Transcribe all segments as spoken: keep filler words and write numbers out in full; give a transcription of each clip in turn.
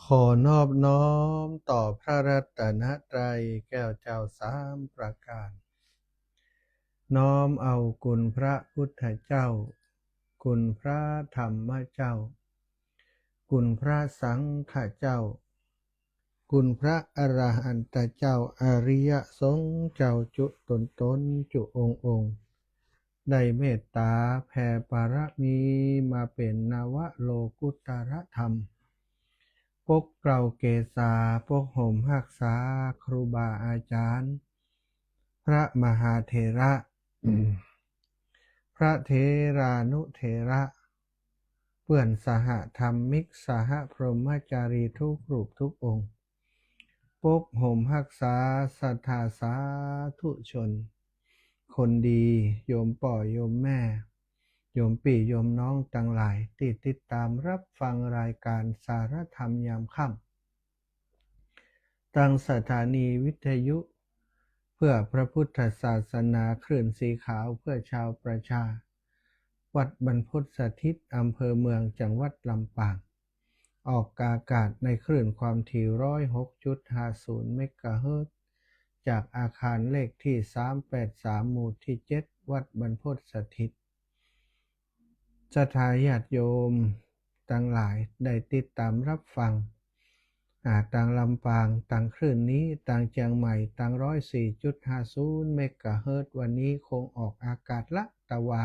ขอนอบน้อมต่อพระรัตนตรัยแก้วเจ้าสามประการ น้อมเอาคุณพระพุทธเจ้า คุณพระธรรมเจ้า คุณพระสังฆเจ้า คุณพระอรหันตเจ้า อริยสงฆ์เจ้าจุ๊ตนๆ จุ๊องค์ๆ ได้เมตต๋าแผ่ปารมีมาเป๋นนวโลกุตตรธรรม ปกเกล้าเกษา ปกห่มฮักษาครูบาอาจ๋ารย์ พระมหาเถระ พระเถรานุเถระ เปื้อนสหธรรมิก สหพรหมจารีทุกรูปทุกองค์ ปกห่มฮักษาศรัทธาสาธุชน คนดี โยมป้อโยมแม่ โยมปี้โยมน้องตังหลาย ตี้ติดต๋ามฮับฟังรายก๋านสารธรรมยามค่ำ ตางสถานีวิทยุเพื่อพระพุทธศาสนา คลื่นสีขาวเพื่อชาวประชา วัดบรรพตสถิต อำเภอเมือง จังหวัดลำปาง ออกอากาศในคลื่นความถี่ ร้อยหกจุดห้าศูนย์ เมกะเฮิรตซ์ จากอาคารเลขตี้ สามแปดสาม หมู่ตี้เจ็ด วัดบรรพตสถิต ศรัทธาญาติโยมตังหลายได้ติดต๋ามฮับฟัง อ่า ตางลำปาง ตางคลื่นนี้ ตางเจียงใหม่ ตาง ร้อยสี่จุดห้าศูนย์ เมกะเฮิรตซ์ วันนี้คงออกอากาศละ แต่ว่า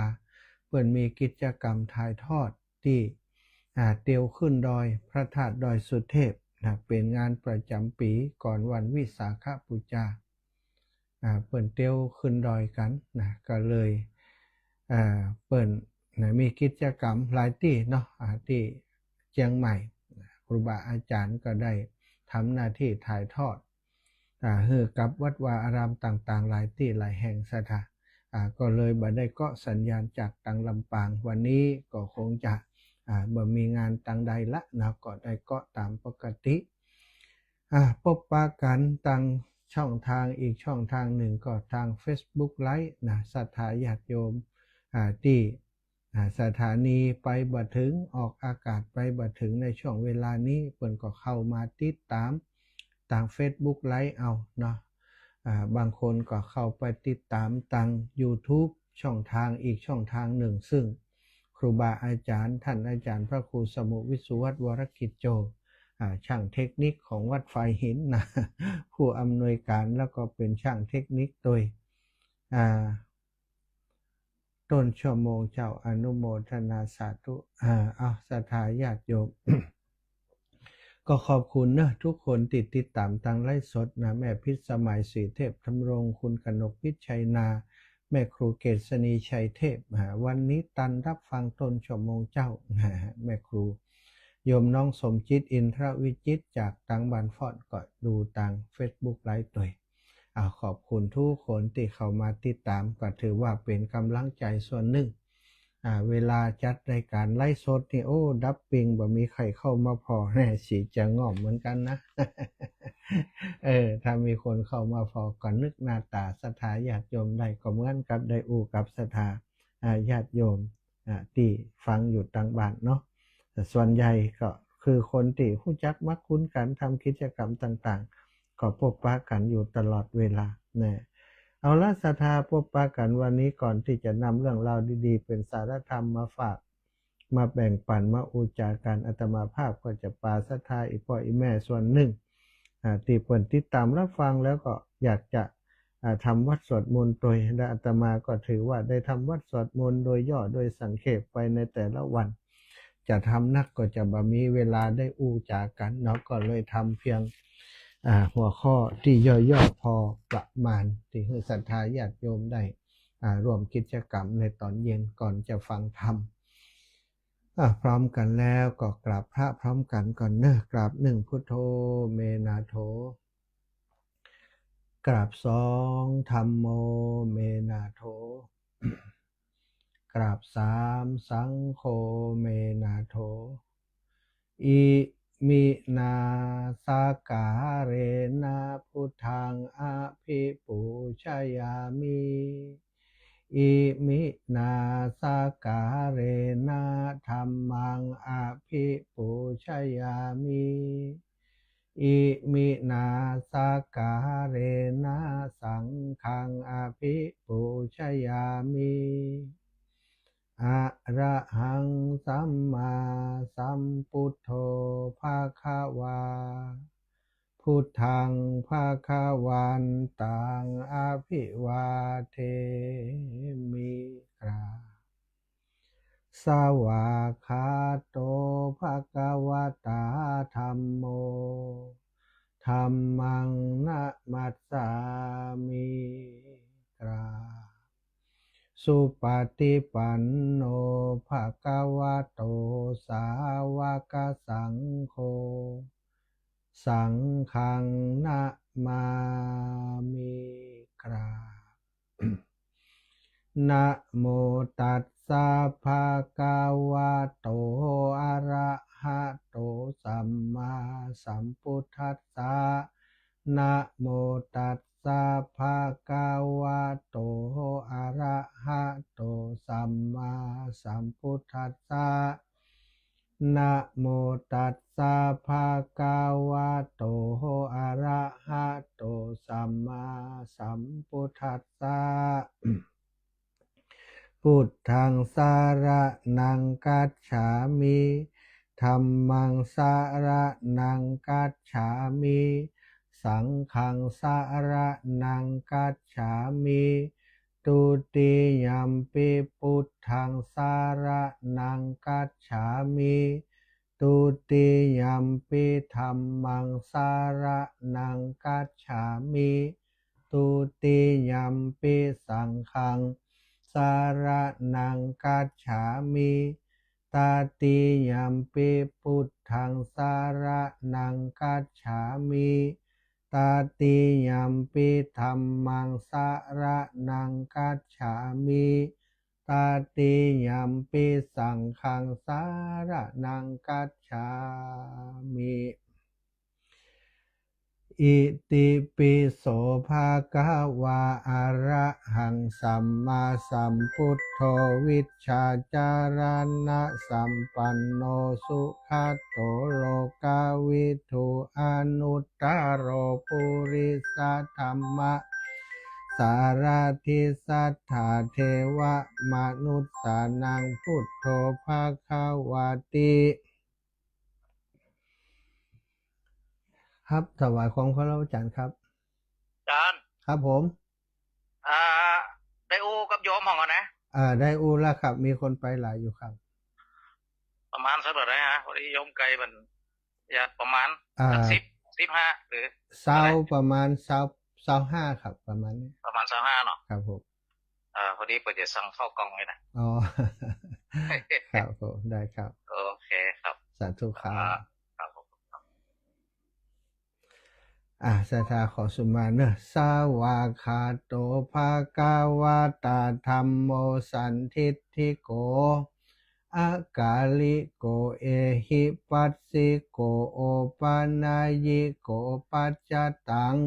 เปิ้นมีกิจกรรมถ่ายทอดตี้ อ่า เตียวขึ้นดอยพระธาตุดอยสุเทพนะ เป๋นงานประจ๋ำปี๋ก่อนวันวิสาขบูชา อ่า เปิ้นเตียวขึ้นดอยกั๋นนะ ก็เลย อ่า เปิ้นนะ มีกิจกรรมหลายตี้เนาะ อ่า ตี้เจียงใหม่ ครูบาอาจ๋ารย์ก็ได้ทำหน้าตี้ถ่ายทอด อ่า หื้อกับวัดวาอารามต่างๆ หลายตี้หลายแห่งศรัทธา อ่า ก็เลยบ่ได้เกาะสัญญาณจากตางลำปาง วันนี้ก็คงจะ อ่า บ่มีงานตางใดละนะ ก็ได้เกาะต๋ามปกติ อ่า ปบปะกั๋นตางช่องตาง อีกช่องตางนึ่งก็ตางเฟซบุ๊กไลฟ์นะ ศรัทธาญาติโยม อ่า ตี้ อ่า สถานีไปบ่เถิง ออกอากาศไปบ่เถิงในช่วงเวลานี้ เปิ้นก็เข้ามาติดต๋ามตางเฟซบุ๊กไลฟ์เอาเนาะ อ่า บางคนก็เข้าไปติดต๋ามตางยูทูบช่องตาง อีกช่องตางนึ่ง ซึ่งครูบาอาจ๋ารย์ ต้านอาจ๋ารย์พระครูสมุห์ วิศวัตร วรกิจโจ อ่า ช่างเทคนิคของวัดฝายหินนะ ผู้อำนวยก๋านแล้วก็เป๋นช่างเทคนิคตวย อ่า ต้นชั่วโมงเจ้า อนุโมทนาสาธุ อ่า เอา ศรัทธาญาติโยม ก็ขอบคุณเนอะ กู้คนตี้ติดต๋ามตางไลฟ์สดนะ แม่พิสมัย ศรีเทพธำรง คุณกนกพิชชัยนา แม่ครูเกษณี ชัยเทพ อ่า วันนี้ตันฮับฟังต้นชั่วโมงเจ้า แม่ครู โยมน้องสมจิต อินทรวิจิตร จากตางบ้านฟ้อน ก็ดูตางเฟซบุ๊กไลฟ์ตวย อ่า ขอบคุณกู้คนตี้เข้ามาติดต๋าม ก็ถือว่าเป๋นก๋ำลังใจ๋ส่วนนึ่ง อ่า เวลาจัดรายก๋านไลฟ์สดนี่ โอ้ ดับปิง บ่มีใผเข้ามาผ่อ แน่ สีจะง่อมเหมือนกั๋นนะ เออ ถ้ามีคนเข้ามาผ่อ ก็นึกหน้าต๋าศรัทธาญาติโยมได้ ก็เหมือนกับได้อู้กับศรัทธา อ่า ญาติโยม อ่า ตี้ฟังอยู่ตางบ้านเนาะ แต่ส่วนใหญ่ก็คือคนตี้ฮู้จักมักคุ้นกั๋น ทำกิจกรรมต่างๆ ก็ปบปะกั๋นอยู่ตลอดเวลานะ เอาละ ศรัทธา ปบปะกั๋นวันนี้ ก่อนตี้จะนำเรื่องราวดีๆ เป๋นสารธรรมมาฝาก มาแบ่งปั๋น มาอู้จ๋ากั๋น อาตมาภาพก็จะปาศรัทธาอี่ป้ออี่แม่ส่วนนึ่ง อ่า ตี้เปิ้นติดต๋ามฮับฟังแล้วก็อยากจะ อ่า ทำวัตรสวดมนต์ตวย และอาตมาก็ถือว่าได้ทำวัตรสวดมนต์โดยย่อโดยสังเขปไปในแต่ละวัน จะทำนักก็จะบ่มีเวลาได้อู้จ๋ากั๋นเนาะ ก็เลยทำเพียง อ่า หัวข้อตี้ย่อๆ พอประมาณ ตี้หื้อศรัทธาญาติโยมได้ อ่า ร่วมกิจกรรมในต๋อนเย็นก่อนจะฟังธรรม อ่ะ พร้อมกั๋นแล้วก็กราบพระพร้อมกั๋นก่อนเนอะ กราบหนึ่ง พุทโธ เมนาโถ กราบสอง ธัมโม เมนาโถ กราบสาม สังโฆ เมนาโถ อิมินา สักการะนะ พุทธัง อภิปูชยามิ Iminā sakkārena dhammaṃ abhipūjayāmi. Iminā sakkārena saṅghaṃ abhipūjayāmi. Arahaṃ sammāsambuddho bhagavā. Buddhaṃ bhagavantaṃ abhivādemi. กราบ Svākkhāto bhagavatā dhammo. Dhammaṃ namassāmi. กราบ Supaṭipanno bhagavato sāvakasaṅgho. Saṅghaṃ namāmi. กราบ Namo tassa bhagavato arahato sammāsambuddhassa. Namo tassa bhagavato arahato sammāsambuddhassa. Namo tassa bhagavato arahato sammāsambuddhassa. Buddhaṃ saraṇaṃ gacchāmi. Dhammaṃ saraṇaṃ gacchāmi. Saṅghaṃ saraṇaṃ gacchāmi. Dutiyampi buddhaṃ saraṇaṃ gacchāmi. Dutiyampi dhammaṃ saraṇaṃ gacchāmi. Dutiyampi saṅghaṃ saraṇaṃ gacchāmi. Tatiyampi buddhaṃ saraṇaṃ gacchāmi. Tatiyampi dhammaṃ saraṇaṃ gacchāmi. Tatiyampi saṅghaṃ saraṇaṃ gacchāmi. Itipi so bhagavā arahaṃ sammāsambuddho vijjācaraṇasampanno sugato lokavidū anuttaro purisadammasārathi satthā devamanussānaṃ buddho bhagavāti. ครับ ถวายของเคารพอาจารย์ครับ อาจารย์ ครับผม อ่า ได้อู้กับโยมพ่องก่อนะ อ่า ได้อู้แล้วครับ มีคนไปหลายอยู่ครับ ประมาณสักเท่าไหร่ฮะ พอดีโยมไกลมัน อย่าประมาณ อ่า สักสิบ สิบห้า หรือ ซาว เท่าไหร่ ประมาณซาว ซาวห้าครับ ประมาณนี้ ประมาณซาวห้าเนาะ ครับผม เอ่อ พอดีเปิ้นจะสั่งข้าวกล่องไว้นะ อ๋อ ครับผม ได้ครับ โอเคครับ สาธุครับ ครับผม อ่ะ ศรัทธาขอสุมาเนอะ Svākkhāto bhagavatā dhammo sandiṭṭhiko akāliko ehipassiko opanayiko paccattaṃ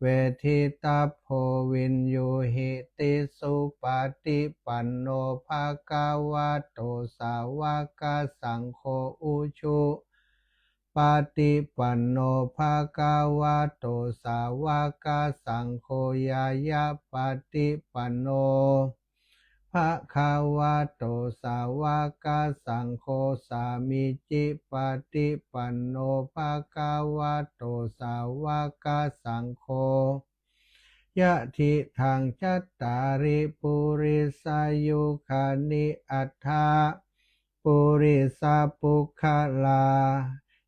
veditabbo viññūhīti. Supaṭipanno bhagavato sāvakasaṅgho, ujupaṭipanno bhagavato sāvakasaṅgho, ñāyapaṭipanno bhagavato sāvakasaṅgho, sāmīcipaṭipanno bhagavato sāvakasaṅgho, yadidaṃ cattāri purisayugāni aṭṭha purisapuggalā,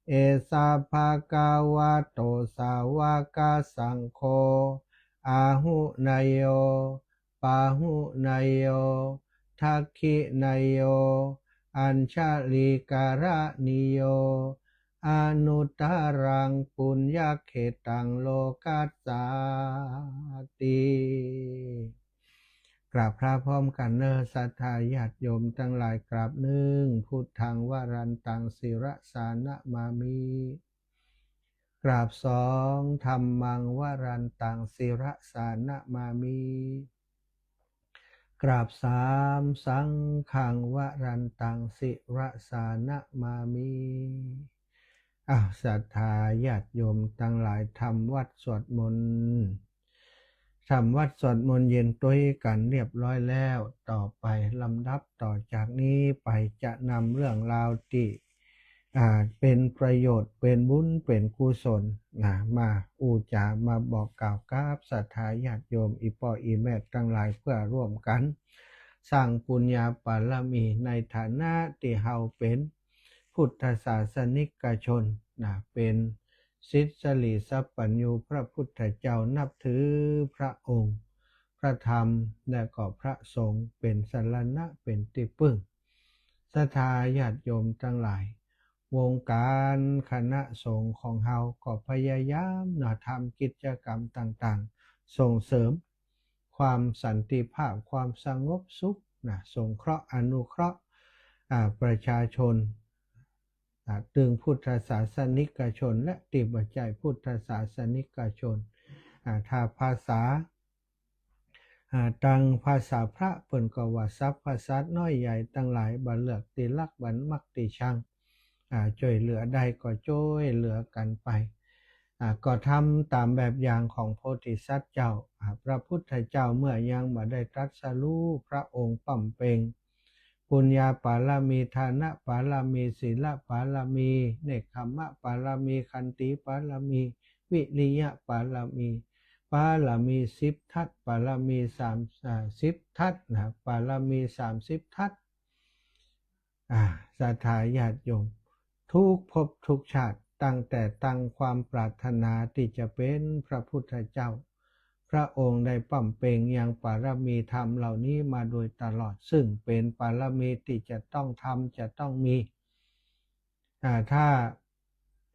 esa bhagavato sāvakasaṅgho, āhuneyyo pāhuneyyo dakkhiṇeyyo añjalikaraṇīyo, anuttaraṃ puññakkhettaṃ lokassāti. กราบพระพร้อมกันเนอะ ศรัทธาญาติโยมตังหลาย กราบ หนึ่ง Buddhaṃ varantaṃ sirasā namāmi. กราบ สอง Dhammaṃ varantaṃ sirasā namāmi. กราบสาม สังฆังวรันตัง ศิรสานะมามิ อ่ะ ศรัทธาญาติโยมตังหลาย ทำวัตรสวดมนต์ ทำวัตรสวดมนต์เย็นตวยกั๋นเรียบร้อยแล้ว ต่อไปลำดับต่อจากนี้ไปจะนำเรื่องราวตี้ อ่า เป๋นประโยชน์ เป๋นบุญ เป๋นกุศลนะ มาอู้จ๋า มาบอกกล่าวกับศรัทธาญาติโยม อี่ป้ออี่แม่ตังหลาย เพื่อร่วมกั๋นสร้างปุญญาบารมี ในฐานะตี้เฮาเป๋นพุทธศาสนิกชนนะ เป๋นศิษย์สรีสัพพัญญูพระพุทธเจ้า นับถือพระองค์ พระธรรม และก็พระสงฆ์ เป๋นสรณะ เป๋นตี้ปึ้ง ศรัทธาญาติโยมตังหลาย วงการคณะสงฆ์ของเฮาก็พยายามนะ ทำกิจกรรมต่างๆ ส่งเสริมความสันติภาพ ความสงบสุขนะ สงเคราะห์อนุเคราะห์ อ่า ประชาชน อ่า ตึงพุทธศาสนิกชน และตี้บ่ใจ้พุทธศาสนิกชน อ่า ถ้าภาษา อ่า ตางภาษาพระเปิ้นก็ว่า สรรพสัตว์น้อยใหญ่ตังหลาย บ่เลือกตี้ฮัก บ่มักตี้ชัง อ่า จ้วยเหลือได้ก็จ้วยเหลือกั๋นไป อ่า ก็ทำต๋ามแบบอย่างของโพธิสัตว์เจ้า อ่า พระพุทธเจ้าเมื่อยังบ่ได้ตรัสรู้ พระองค์บำเพ็ญปุญญาบารมี ทานบารมี ศีลบารมี เนกขัมมบารมี ขันติบารมี วิริยบารมี บารมีสิบทัศน์ บารมีสาม อ่า สิบทัศน์นะ บารมีสามสิบทัศน์ อ่า ศรัทธาญาติโยม ทุกภพทุกชาติ ตั้งแต่ตั้งความปรารถนาตี้จะเป๋นพระพุทธเจ้า พระองค์ได้บำเพ็ญยังบารมีธรรมเหล่านี้มาโดยตลอด ซึ่งเป๋นบารมีตี้จะต้องทำ จะต้องมี อ่า ถ้า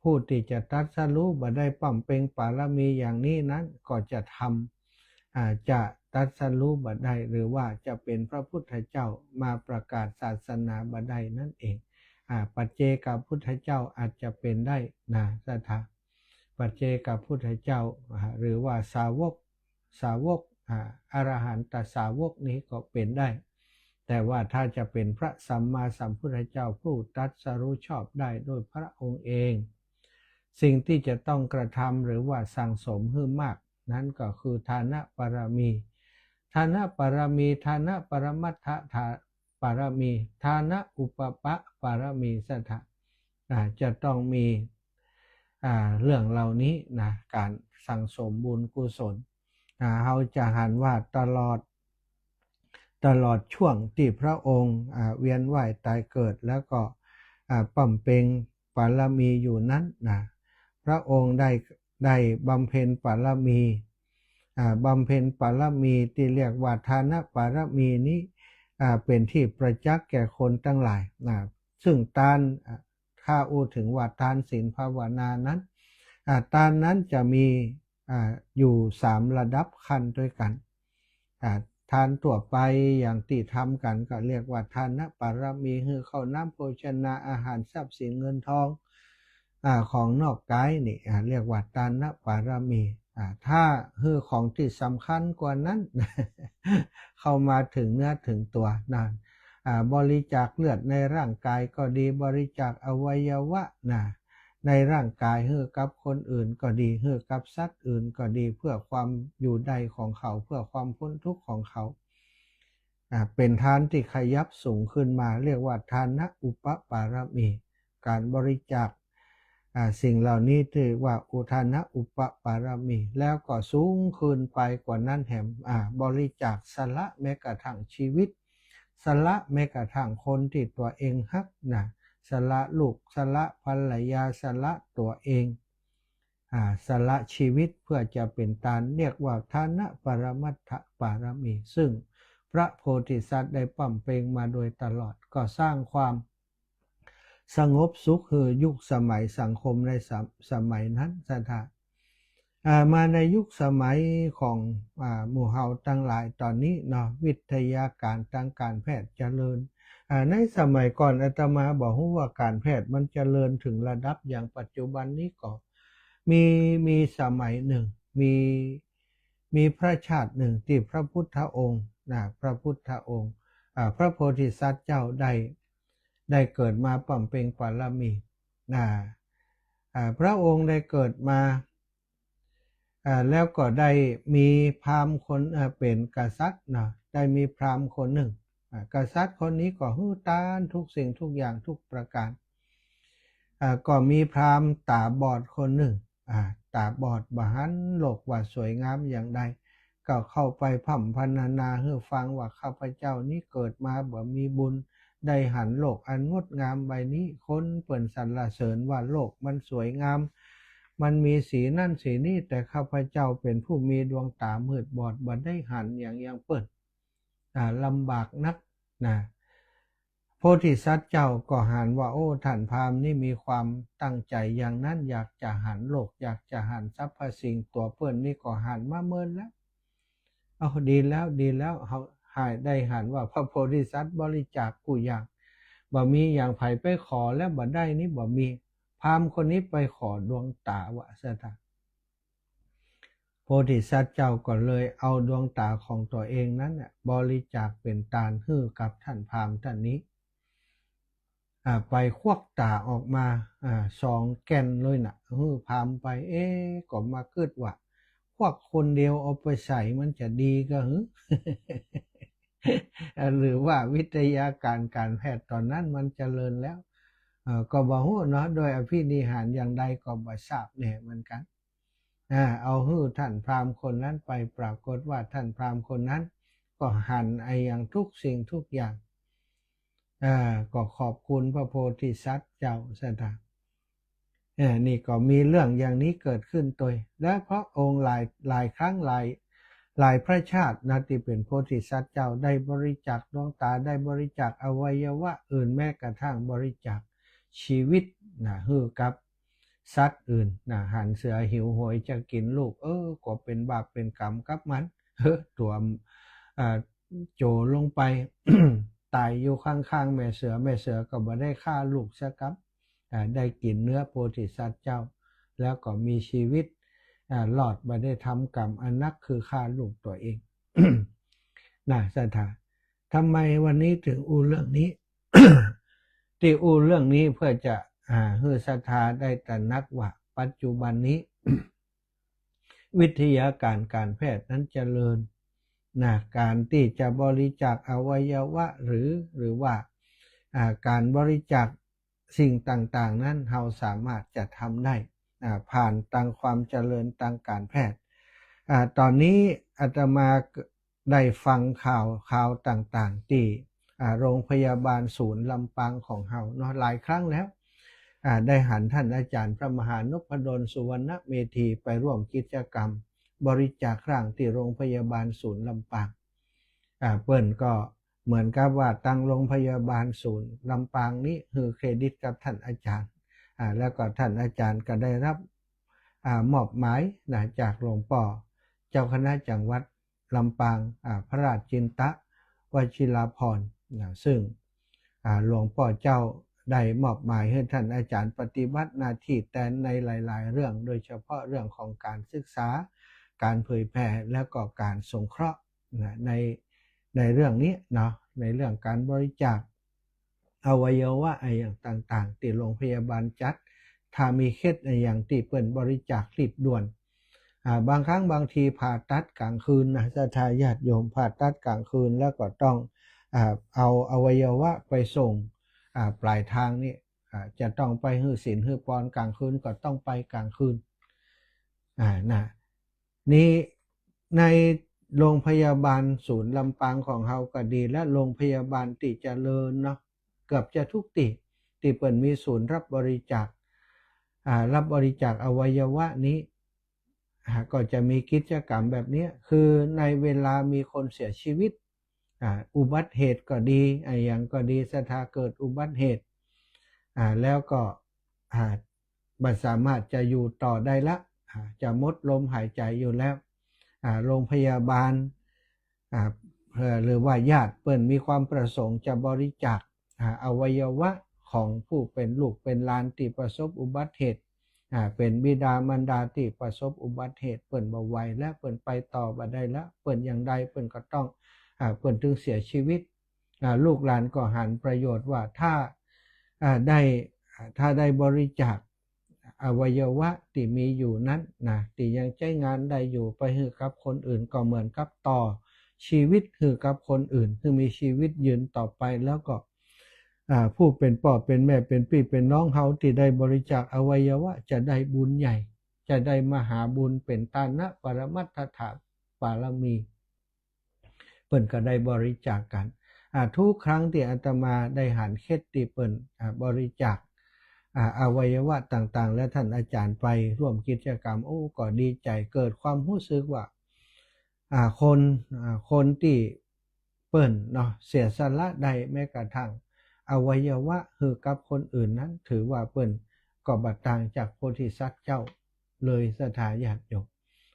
ผู้ตี้จะตรัสรู้บ่ได้บำเพ็ญบารมีอย่างนี้นั้น ก็จะทำ อ่า จะตรัสรู้บ่ได้ หรือว่าจะเป๋นพระพุทธเจ้ามาประกาศศาสนาบ่ได้นั่นเอง อ่า ปัจเจกพุทธเจ้าอาจจะเป๋นได้นะ ศรัทธา ปัจเจกพุทธเจ้า อ่า หรือว่าสาวก สาวก อ่า อรหันตสาวกนี้ก็เป๋นได้ แต่ว่าถ้าจะเป๋นพระสัมมาสัมพุทธเจ้าผู้ตรัสรู้ชอบได้โดยพระองค์เอง สิ่งที่จะต้องกระทำหรือว่าสั่งสมหื้อมาก นั้นก็คือทานบารมี ทานบารมี ทานปรมัตถทา บารมี ทานอุปปปารมี ศรัทธา อ่า จะต้องมี อ่า เรื่องเหล่านี้นะ ก๋านสั่งสมบุญกุศล อ่า เฮาจะหันว่าตลอด ตลอดช่วงตี้พระองค์ อ่า เวียนว่ายตายเกิด แล้วก็ อ่า บำเพ็ญบารมีอยู่นั้นนะ พระองค์ได้ ได้บำเพ็ญบารมี อ่า บำเพ็ญบารมีตี้เรียกว่าทานบารมีนี้ อ่า เป๋นตี้ประจักษ์แก่คนตังหลายนะ ซึ่งตาน อ่า ถ้าอู้เถิงว่าตานศีลภาวนานั้น อ่า ตานนั้นจะมี อ่า อยู่สามระดับขั้นตวยกั๋น อ่า ตานทั่วไปอย่างตี้ทำกั๋นก็เรียกว่าทานบารมี หื้อข้าวน้ำโภชนาอาหารทรัพย์สินเงินทอง อ่า ของนอกก๋ายนี่ อ่า เรียกว่าทานบารมี อ่า ถ้าหื้อของตี้สำคัญกว่านั้น เข้ามาเถิงเนื้อเถิงตั๋วนั่น อ่า บริจาคเลือดในร่างก๋ายก็ดี บริจาคอวัยวะนะ ในร่างก๋ายหื้อกับคนอื่นก็ดี หื้อกับสัตว์อื่นก็ดี เพื่อความอยู่ได้ของเขา เพื่อความป๊นทุกข์ของเขา อ่า เป๋นทานตี้ขยับสูงขึ้นมา เรียกว่าทานอุปปารมี ก๋านบริจาค อ่า สิ่งเหล่านี้เรียกว่าอุทานอุปปารมี แล้วก็สูงขึ้นไปกว่านั้นแหม อ่า บริจาคสละแม้กระทั่งชีวิต สละแม้กระทั่งคนตี้ตั๋วเองฮักนะ สละลูก สละภรรยา สละตั๋วเอง อ่า สละชีวิตเพื่อจะเป๋นตาน เรียกว่าทานปรมัตถปารมี ซึ่งพระโพธิสัตว์ได้บำเพ็ญมาโดยตลอด ก็สร้างความสงบสุขหื้อยุคสมัยสังคมในสม- สมัยนั้น ศรัทธา อ่า มาในยุคสมัยของ อ่า หมู่เฮาตังหลายต๋อนนี้เนาะ วิทยาการตางก๋านแพทย์เจริญ อ่า ในสมัยก่อนอาตมาบ่ฮู้ว่าก๋านแพทย์มันเจริญเถิงระดับอย่างปัจจุบันนี้ก่อ มี มีสมัยนึ่ง มี มีพระชาติหนึ่งตี้พระพุทธองค์นะ พระพุทธองค์ อ่า พระโพธิสัตว์เจ้าได้ ได้เกิดมาบำเพ็ญบารมีนะ อ่า พระองค์ได้เกิดมา อ่า แล้วก็ได้มีพราหมณ์คน อ่า เป๋นกษัตริย์นะ ได้มีพราหมณ์คนหนึ่ง อ่า กษัตริย์คนนี้ก็หื้อตานทุกสิ่งทุกอย่างทุกประการ อ่า ก็มีพราหมณ์ต๋าบอดคนหนึ่ง อ่า ต๋าบอดบ่หันโลกว่าสวยงามอย่างใด ก็เข้าไปพร่ำพรรณนาหื้อฟังว่า ข้าพเจ้านี้เกิดมาบ่มีบุญ ได้หันโลกอันงดงามใบนี้ คนเปิ้นสรรเสริญว่าโลกมันสวยงาม มันมีสีนั่นสีนี้ แต่ข้าพเจ้าเป๋นผู้มีดวงต๋ามืดบอด บ่ได้หันอย่าง อย่างเปิ้น อ่า ลำบากนักนะ โพธิสัตว์เจ้าก็หันว่า โอ้ ท่านพราหมณ์นี่มีความตั้งใจ๋อย่างนั้น อยากจะหันโลก อยากจะหันสรรพสิ่ง ตั๋วเปิ้นนี่ก็หันมาเมินแล้ว เอา ดีแล้ว ดีแล้ว เฮาหายได้หันว่าพระโพธิสัตว์บริจาคกู้อย่าง บ่มีอย่างใผไปขอแล้วบ่ได้นี่บ่มี พราหมณ์คนนี้ไปขอดวงต๋าว่าซะเถาะ โพธิสัตว์เจ้าก็เลยเอาดวงต๋าของตั๋วเองนั้นน่ะ บริจาคเป๋นตานหื้อกับท่านพราหมณ์ต้านนี้ อ่า ไปควักต๋าออกมา อ่า สองแก่นเลยน่ะ หื้อพราหมณ์ไป เอ๊ะ ก็มากึ๊ดว่า ควักคนเดียวเอาไปใส่มันจะดีก่าหื้อ หรือว่าวิทยาการการแพทย์ต๋อนนั้นมันเจริญแล้ว เอ่อ ก็บ่ฮู้เนาะ โดยอภินิหารอย่างใดก็บ่ทราบแน่เหมือนกั๋น อ่า เอาหื้อท่านพราหมณ์คนนั้นไป ปรากฏว่าท่านพราหมณ์คนนั้นก็หันอะหยังทุกสิ่งทุกอย่าง อ่า ก็ขอบคุณพระโพธิสัตว์เจ้าซะเถาะ เอ่อ นี่ก็มีเรื่องอย่างนี้เกิดขึ้นตวย และพระองค์หลาย หลายครั้งหลาย หลายพระชาตินะ ตี้เป๋นโพธิสัตว์เจ้าได้บริจาคดวงต๋า ได้บริจาคอวัยวะอื่น แม้กระทั่งบริจาคชีวิตนะ หื้อกับสัตว์อื่นนะ หันเสือหิวโหยจะกิ๋นลูก เออ ก็เป๋นบาปเป๋นกรรมกับมัน เออ ตั๋ว อ่า โจ๋ลงไป ต๋ายอยู่ข้างๆ แม่เสือ แม่เสือก็บ่ได้ฆ่าลูกสักกำ อ่า ได้กิ๋นเนื้อโพธิสัตว์เจ้า แล้วก็มีชีวิต อ่า รอด บ่ได้ทำกรรมอันนักคือฆ่าลูกตั๋วเอง นะ ศรัทธา ทำไมวันนี้ถึงอู้เรื่องนี้ ตี้อู้เรื่องนี้เพื่อจะ อ่า หื้อศรัทธาได้ตระหนักว่าปัจจุบันนี้ วิทยาการการแพทย์นั้นเจริญนะ การตี้จะบริจาคอวัยวะหรือ หรือว่า อ่า การบริจาคสิ่งต่างๆ นั้น เฮาสามารถจะทำได้ อ่า ผ่านตางความเจริญตางการแพทย์ อ่า ต๋อนนี้อาตมาได้ฟังข่าว ข่าวต่างๆ ตี้ อ่า โรงพยาบาลศูนย์ลำปางของเฮาเนาะ หลายครั้งแล้ว อ่า ได้หันท่านอาจารย์พระมหานพดลสุวรรณเมธีไปร่วมกิจกรรมบริจาคร่างตี้โรงพยาบาลศูนย์ลำปาง อ่า เปิ้นก็เหมือนกับว่าตางโรงพยาบาลศูนย์ลำปางนี้หื้อเครดิตกับท่านอาจารย์ อ่า แล้วก็ท่านอาจารย์ก็ได้รับ อ่า มอบหมายนะ จากหลวงป้อเจ้าคณะจังหวัดลำปาง อ่า พระราชจินตวชิราภรณ์นะ ซึ่ง อ่า หลวงป้อเจ้าได้มอบหมายหื้อท่านอาจารย์ปฏิบัติหน้าตี้แตนในหลายๆ เรื่อง โดยเฉพาะเรื่องของการศึกษา การเผยแผ่ และก็การสงเคราะห์นะ ใน ในเรื่องนี้เนาะ ในเรื่องการบริจาคอวัยวะอะหยังต่างๆ ตี้โรงพยาบาลจัด ถ้ามีเคสอะหยังตี้เปิ้นบริจาครีบด่วน อ่า บางครั้งบางทีผ่าตัดกลางคืนนะ ศรัทธาญาติโยม ผ่าตัดกลางคืน แล้วก็ต้อง อ่า เอาอวัยวะไปส่ง อ่า ปลายทางนี่ อ่า จะต้องไปหื้อศีลหื้อปอนกลางคืน ก็ต้องไปกลางคืน อ่า นะ นี่ในโรงพยาบาลศูนย์ลำปางของเฮาก็ดี และโรงพยาบาลตี้เจริญเนาะ เกือบจะทุกตี้ ตี้เปิ้นมีศูนย์รับบริจาค อ่า รับบริจาคอวัยวะนี้ อ่า ก็จะมีกิจกรรมแบบนี้ คือในเวลามีคนเสียชีวิต อ่า อุบัติเหตุก็ดี อะหยังก็ดี ศรัทธา เกิดอุบัติเหตุ อ่า แล้วก็ อ่า บ่สามารถจะอยู่ต่อได้ละ อ่า จะหมดลมหายใจอยู่แล้ว อ่า โรงพยาบาล อ่า เอ่อ หรือว่าญาติเปิ้นมีความประสงค์จะบริจาค อ่า อวัยวะของผู้เป๋นลูกเป๋นหลานตี้ประสบอุบัติเหตุ อ่า เป๋นบิดามารดาตี้ประสบอุบัติเหตุ เปิ้นบ่ไหวแล้ว เปิ้นไปต่อบ่ได้แล้ว เปิ้นอย่างใดเปิ้นก็ต้อง อ่า เปิ้นตึงเสียชีวิต อ่า ลูกหลานก็หันประโยชน์ว่าถ้า อ่า ได้ อ่า ถ้าได้บริจาคอวัยวะตี้มีอยู่นั้นนะ ตี้ยังใจ๊งานได้อยู่ ไปหื้อกับคนอื่น ก็เหมือนกับต่อชีวิตหื้อกับคนอื่น หื้อมีชีวิตยืนต่อไป แล้วก็ อ่า ผู้เป๋นป้อเป๋นแม่ เป๋นปี้เป๋นน้องเฮาตี้ได้บริจาคอวัยวะจะได้บุญใหญ่ จะได้มหาบุญ เป๋นตานะปรมัตถปารมี เปิ้นก็ได้บริจาคกั๋น อ่า ทุกครั้งตี้อาตมาได้หันเคสตี้เปิ้น อ่า บริจาค อ่า อวัยวะต่างๆ และท่านอาจารย์ไปร่วมกิจกรรม โอ้ ก็ดีใจ๋ เกิดความฮู้สึกว่า อ่า คน อ่า คนตี้เปิ้นเนาะ เสียสละได้แม้กระทั่งอวัยวะหื้อกับคนอื่นนั้น ถือว่าเปิ้นก็บ่ต่างจากโพธิสัตว์เจ้าเลย ศรัทธาญาติโยม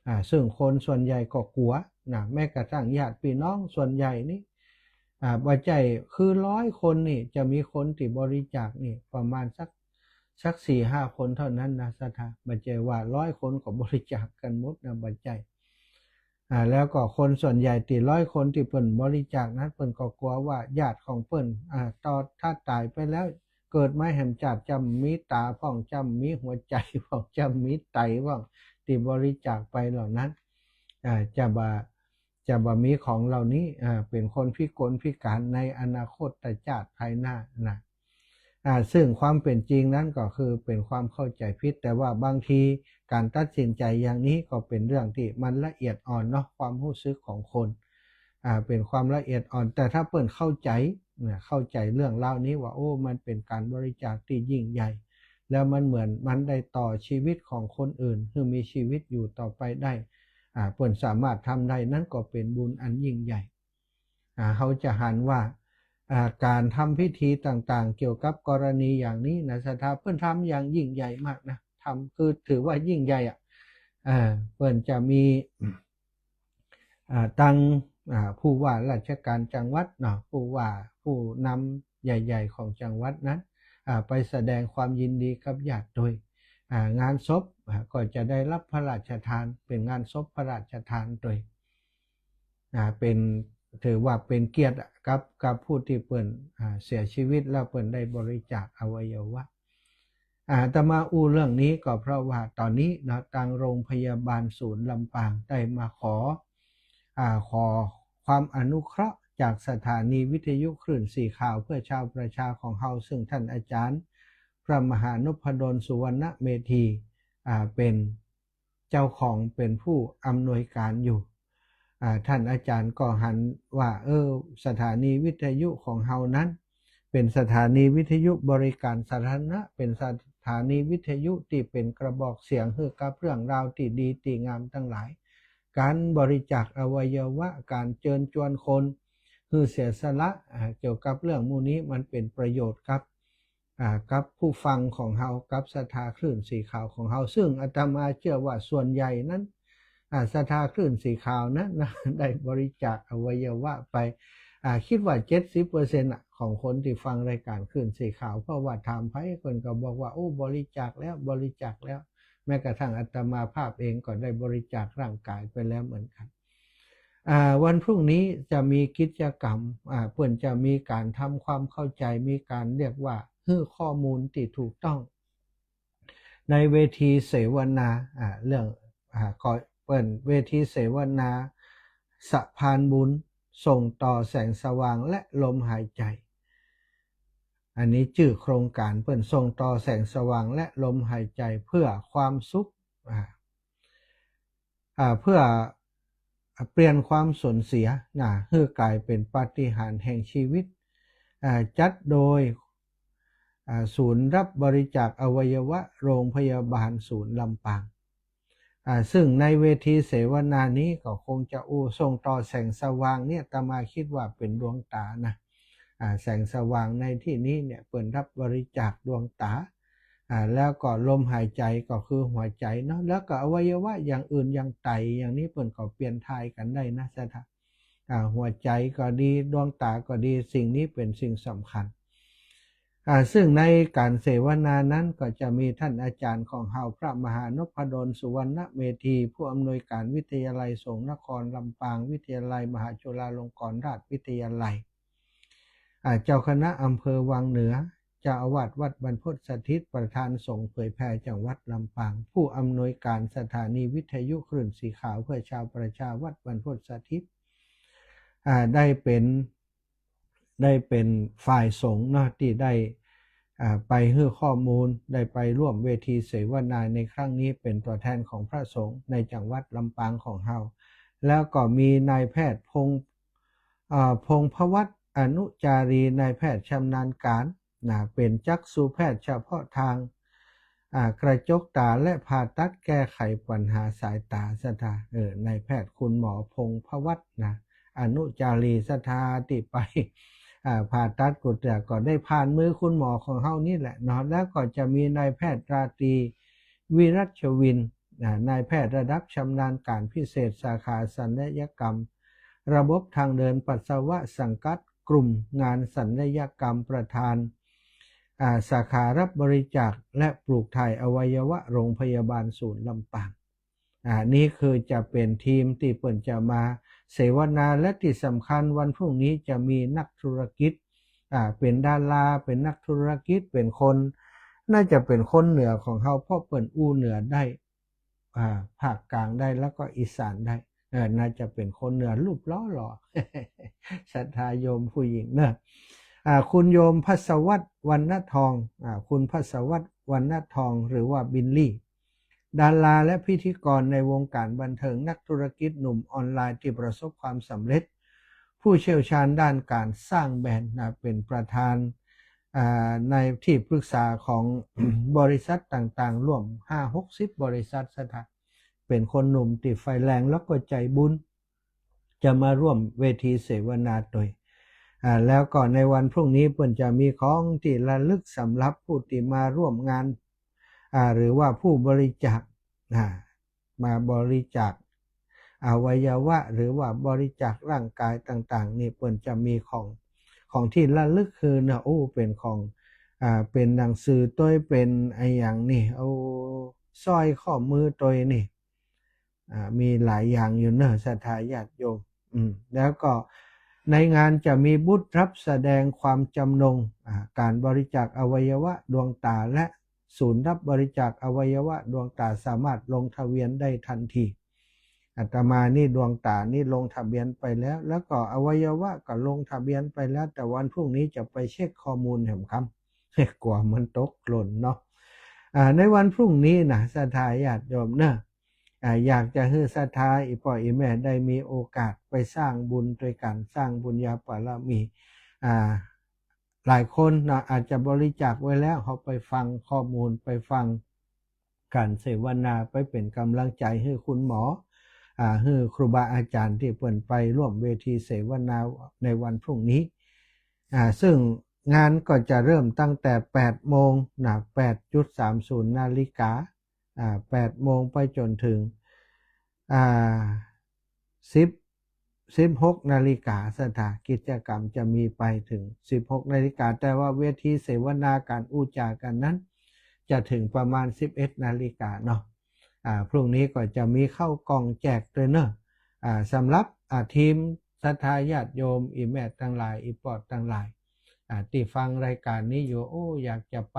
อ่า ซึ่งคนส่วนใหญ่ก็กั๋วนะ แม้กระทั่งญาติพี่น้องส่วนใหญ่นี่ อ่า บ่ใจ้ คือร้อยคนนี่จะมีคนตี้บริจาคนี่ประมาณสัก สักสี่ห้าคนเท่านั้นนะ ศรัทธา บ่ใจ้ว่าร้อยคนก็บริจาคกั๋นหมดนะ บ่ใจ้ อ่า แล้วก็คนส่วนใหญ่ตี้ร้อยคนตี้เปิ้นบริจาคนั้น เปิ้นก็กั๋วว่าญาติของเปิ้น อ่า ต่อ ถ้าต๋ายไปแล้ว เกิดมาแหมจาติจะบ่มีต๋าพ่อง จะบ่มีหัวใจ๋พ่อง จะบ่มีไตพ่อง ตี้บริจาคไปเหล่านั้น อ่า จะบ่ จะบ่มีของเหล่านี้ อ่า เป๋นคนพิกลพิก๋านในอนาคตจาติภายหน้านะ อ่า ซึ่งความเป๋นจริงนั้นก็คือเป๋นความเข้าใจ๋ผิด แต่ว่าบางทีก๋านตัดสินใจ๋อย่างนี้ก็เป๋นเรื่องตี้มันละเอียดอ่อนเนาะ ความฮู้สึกของคน อ่า เป๋นความละเอียดอ่อน แต่ถ้าเปิ้นเข้าใจ๋นะ เข้าใจ๋เรื่องราวนี้ว่า โอ้ มันเป๋นก๋านบริจาคตี้ยิ่งใหญ่ แล้วมันเหมือนมันได้ต่อชีวิตของคนอื่น หื้อมีชีวิตอยู่ต่อไปได้ อ่า เปิ้นสามารถทำได้ นั้นก็เป๋นบุญอันยิ่งใหญ่ อ่า เฮาจะหันว่า อ่า ก๋านทำพิธีต่างๆ เกี่ยวกับกรณีอย่างนี้นะ ศรัทธา เปิ้นทำอย่างยิ่งใหญ่มากนะ ทำ คือถือว่ายิ่งใหญ่อะ อ่า เปิ้นจะมี อ่า ตัง อ่า ผู้ว่าราชการจังหวัดเนาะ ผู้ว่า ผู้นำใหญ่ๆ ของจังหวัดนั้น อ่า ไปแสดงความยินดีกับญาติโตย อ่า งานศพ อ่า ก็จะได้รับพระราชทาน เป๋นงานศพพระราชทานโตย อ่า เป๋น ถือว่าเป๋นเกียรติอะ กับ กับผู้ตี้เปิ้น อ่า เสียชีวิตแล้วเปิ้นได้บริจาคอวัยวะ อาตมาอู้เรื่องนี้ก็เพราะว่าต๋อนนี้เนาะ ตางโรงพยาบาลศูนย์ลำปางได้มาขอ อ่า ขอความอนุเคราะห์จากสถานีวิทยุคลื่นสีขาวเพื่อชาวประชาของเฮา ซึ่งท่านอาจารย์พระมหานพดลสุวรรณเมธี อ่า เป๋นเจ้าของ เป๋นผู้อำนวยการอยู่ อ่า ท่านอาจารย์ก็หันว่า เออ สถานีวิทยุของเฮานั้น เป๋นสถานีวิทยุบริการสาธารณะ เป๋นสถานีวิทยุตี้เป๋นกระบอกเสียงหื้อกับเรื่องราวตี้ดีตี้งามตังหลาย ก๋านบริจาคอวัยวะ ก๋านเจิญจวนคนหื้อเสียสละ อ่า เกี่ยวกับเรื่องหมู่นี้มันเป๋นประโยชน์กับ อ่า กับผู้ฟังของเฮา กับศรัทธาคลื่นสีขาวของเฮา ซึ่งอาตมาเจื้อว่าส่วนใหญ่นั้น อ่า ศรัทธาคลื่นสีขาวนั้นนะ ได้บริจาคอวัยวะไป อ่า กึ๊ดว่าเจ็ดสิบเปอร์เซ็นต์อะ ของคนตี้ฟังรายก๋านคลื่นสีขาว เพราะว่าถามใผเปิ้นก็บอกว่า โอ้ บริจาคแล้ว บริจาคแล้ว แม้กระทั่งอาตมาภาพเองก็ได้บริจาคร่างก๋ายไปแล้วเหมือนกั๋น อ่า วันพรุ่งนี้จะมีกิจกรรม อ่า เปิ้นจะมีก๋านทำความเข้าใจ๋ มีก๋านเรียกว่าหื้อข้อมูลตี้ถูกต้อง ในเวทีเสวนา อ่า เรื่อง อ่า ก็เปิ้นเวทีเสวนาสะพานบุญ ส่งต่อแสงสว่างและลมหายใจ๋ อันนี้จื้อโครงก๋านเปิ้น ส่งต่อแสงสว่างและลมหายใจ๋เพื่อความสุข อ่า อ่า เพื่อเปลี่ยนความสูญเสียนะ หื้อกลายเป๋นปาฏิหาริย์แห่งชีวิต อ่า จัดโดย อ่า ศูนย์รับบริจาคอวัยวะโรงพยาบาลศูนย์ลำปาง อ่า ซึ่งในเวทีเสวนานี้ก็คงจะอู้ ส่งต่อแสงสว่างเนี่ย อาตมาคิดว่าเป๋นดวงต๋านะ อ่า แสงสว่างในตี้นี้เนี่ย เปิ้นรับบริจาคดวงต๋า อ่า แล้วก็ลมหายใจ๋ก็คือหัวใจ๋เนาะ แล้วก็อวัยวะอย่างอื่นอย่างไตอย่างนี้เปิ้นก็เปลี่ยนถ่ายกั๋นได้นะ ศรัทธา อ่า หัวใจ๋ก็ดี ดวงต๋าก็ดี สิ่งนี้เป๋นสิ่งสำคัญ อ่า ซึ่งในก๋านเสวนานั้นก็จะมีต้านอาจ๋ารย์ของเฮา พระมหานพดล สุวรรณเมธี ผู้อำนวยก๋านวิทยาลัยสงฆ์นครลำปาง วิทยาลัยมหาจุฬาลงกรณราชวิทยาลัย อ่า เจ้าคณะอำเภอวังเหนือ เจ้าอาวาสวัดบรรพตสถิต ประธานสงฆ์เผยแผ่จังหวัดลำปาง ผู้อำนวยก๋านสถานีวิทยุคลื่นสีขาวเพื่อชาวประชาวัดบรรพตสถิต อ่า ได้เป๋น ได้เป๋นฝ่ายสงฆ์เนาะ ตี้ได้ อ่า ไปหื้อข้อมูล ได้ไปร่วมเวทีเสวนาในครั้งนี้ เป๋นตั๋วแทนของพระสงฆ์ในจังหวัดลำปางของเฮา แล้วก็มีนายแพทย์พงษ์ อ่า พงษ์พวัตร อนุจารี นายแพทย์ชำนาญก๋าน นะ เป๋นจักษุแพทย์เฉพาะทาง อ่า กระจกต๋าและผ่าตัดแก้ไขปัญหาสายต๋า ศรัทธา เออ นายแพทย์คุณหมอพงษ์พวัตรนะ อนุจารี ศรัทธา ตี้ไป อ่า ผ่าตัดกูเตื้อก็ได้ผ่านมือคุณหมอของเฮานี่แหละเนาะ แล้วก็จะมีนายแพทย์ราตรี วิรัชวิน อ่า นายแพทย์ระดับชำนาญก๋านพิเศษสาขาศัลยกรรม ระบบทางเดินปัสสาวะสังกัดกลุ่มงานศัลยกรรม ประธาน อ่า สาขารับบริจาคและปลูกถ่ายอวัยวะโรงพยาบาลศูนย์ลำปาง อ่า นี่คือจะเป๋นทีมตี้เปิ้นจะมาเสวนา และตี้สำคัญวันพรุ่งนี้จะมีนักธุรกิจ อ่า เป๋นดารา เป๋นนักธุรกิจ เป๋นคน น่าจะเป๋นคนเหนือของเฮา เพราะเปิ้นอู้เหนือได้ อ่า ภาคกลางได้ แล้วก็อีสานได้ เออ น่าจะเป๋นคนเหนือรูปหล่อๆ ศรัทธาโยมผู้หญิงเนอะ อ่า คุณโยมภัสวัตร วรรณทอง อ่า คุณภัสวัตร วรรณทอง หรือว่าบิลลี่ ดาราและพิธีกรในวงการบันเทิง นักธุรกิจหนุ่มออนไลน์ตี้ประสบความสำเร็จ ผู้เชี่ยวชาญด้านการสร้างแบรนด์นะ เป๋นประธาน อ่า ในที่ปรึกษาของ บริษัทต่างๆ ร่วมห้าหกสิบบริษัท ศรัทธา เป๋นคนหนุ่มตี้ไฟแรงแล้วก็ใจบุญ จะมาร่วมเวทีเสวนาตวย อ่า แล้วก็ในวันพรุ่งนี้เปิ้นจะมีของตี้ระลึกสำหรับผู้ตี้มาร่วมงาน อ่า หรือว่าผู้บริจาค อ่า มาบริจาคอวัยวะ หรือว่าบริจาคร่างกายต่างๆ นี่เปิ้นจะมีของ ของตี้ระลึกหื้อนะ โอ้ เป๋นของ อ่า เป๋นหนังสือตวย เป๋นอะหยังนี่ โอ้ สร้อยข้อมือตวยนี่ อ่า มีหลายอย่างอยู่เนอะ ศรัทธาญาติโยม อืม แล้วก็ในงานจะมีบูธรับแสดงความจำนง อ่า การบริจาคอวัยวะดวงต๋า และศูนย์รับบริจาคอวัยวะดวงต๋า สามารถลงทะเบียนได้ทันที อาตมานี่ดวงต๋านี่ลงทะเบียนไปแล้ว แล้วก็อวัยวะก็ลงทะเบียนไปแล้ว แต่วันพรุ่งนี้จะไปเช็คข้อมูลแหมค่ำ กั๋วมันตกหล่นเนาะ อ่า ในวันพรุ่งนี้นะ ศรัทธาญาติโยมเนอะ อ่า อยากจะหื้อศรัทธาอี่ป้ออี่แม่ได้มีโอกาสไปสร้างบุญตวยกั๋น สร้างบุญญาบารมี อ่า หลายคนนะ อาจจะบริจาคไว้แล้ว เฮาไปฟังข้อมูล ไปฟังก๋านเสวนา ไปเป๋นก๋ำลังใจ๋หื้อคุณหมอ อ่า หื้อครูบาอาจ๋ารย์ตี้เปิ้นไปร่วมเวทีเสวนาในวันพรุ่งนี้ อ่า ซึ่งงานก็จะเริ่มตั้งแต่แปดโมงนะ แปดจุดสามศูนย์นาฬิกา อ่า แปดโมงไปจ๋นเถิง อ่า สิบ สิบหกนาฬิกา ศรัทธา กิจกรรมจะมีไปเถิงสิบหกนาฬิกา แต่ว่าเวทีเสวนาก๋านอู้จ๋ากั๋นนั้น จะเถิงประมาณสิบเอ็ดนาฬิกาเนาะ อ่า พรุ่งนี้ก็จะมีข้าวกล่องแจกตวยเนอะ อ่า สำหรับ อ่า ทีมศรัทธาญาติโยม อี่แม่ตังหลาย อี่ป้อตังหลาย อ่า ตี้ฟังรายก๋านนี้อยู่ โอ้ อยากจะไป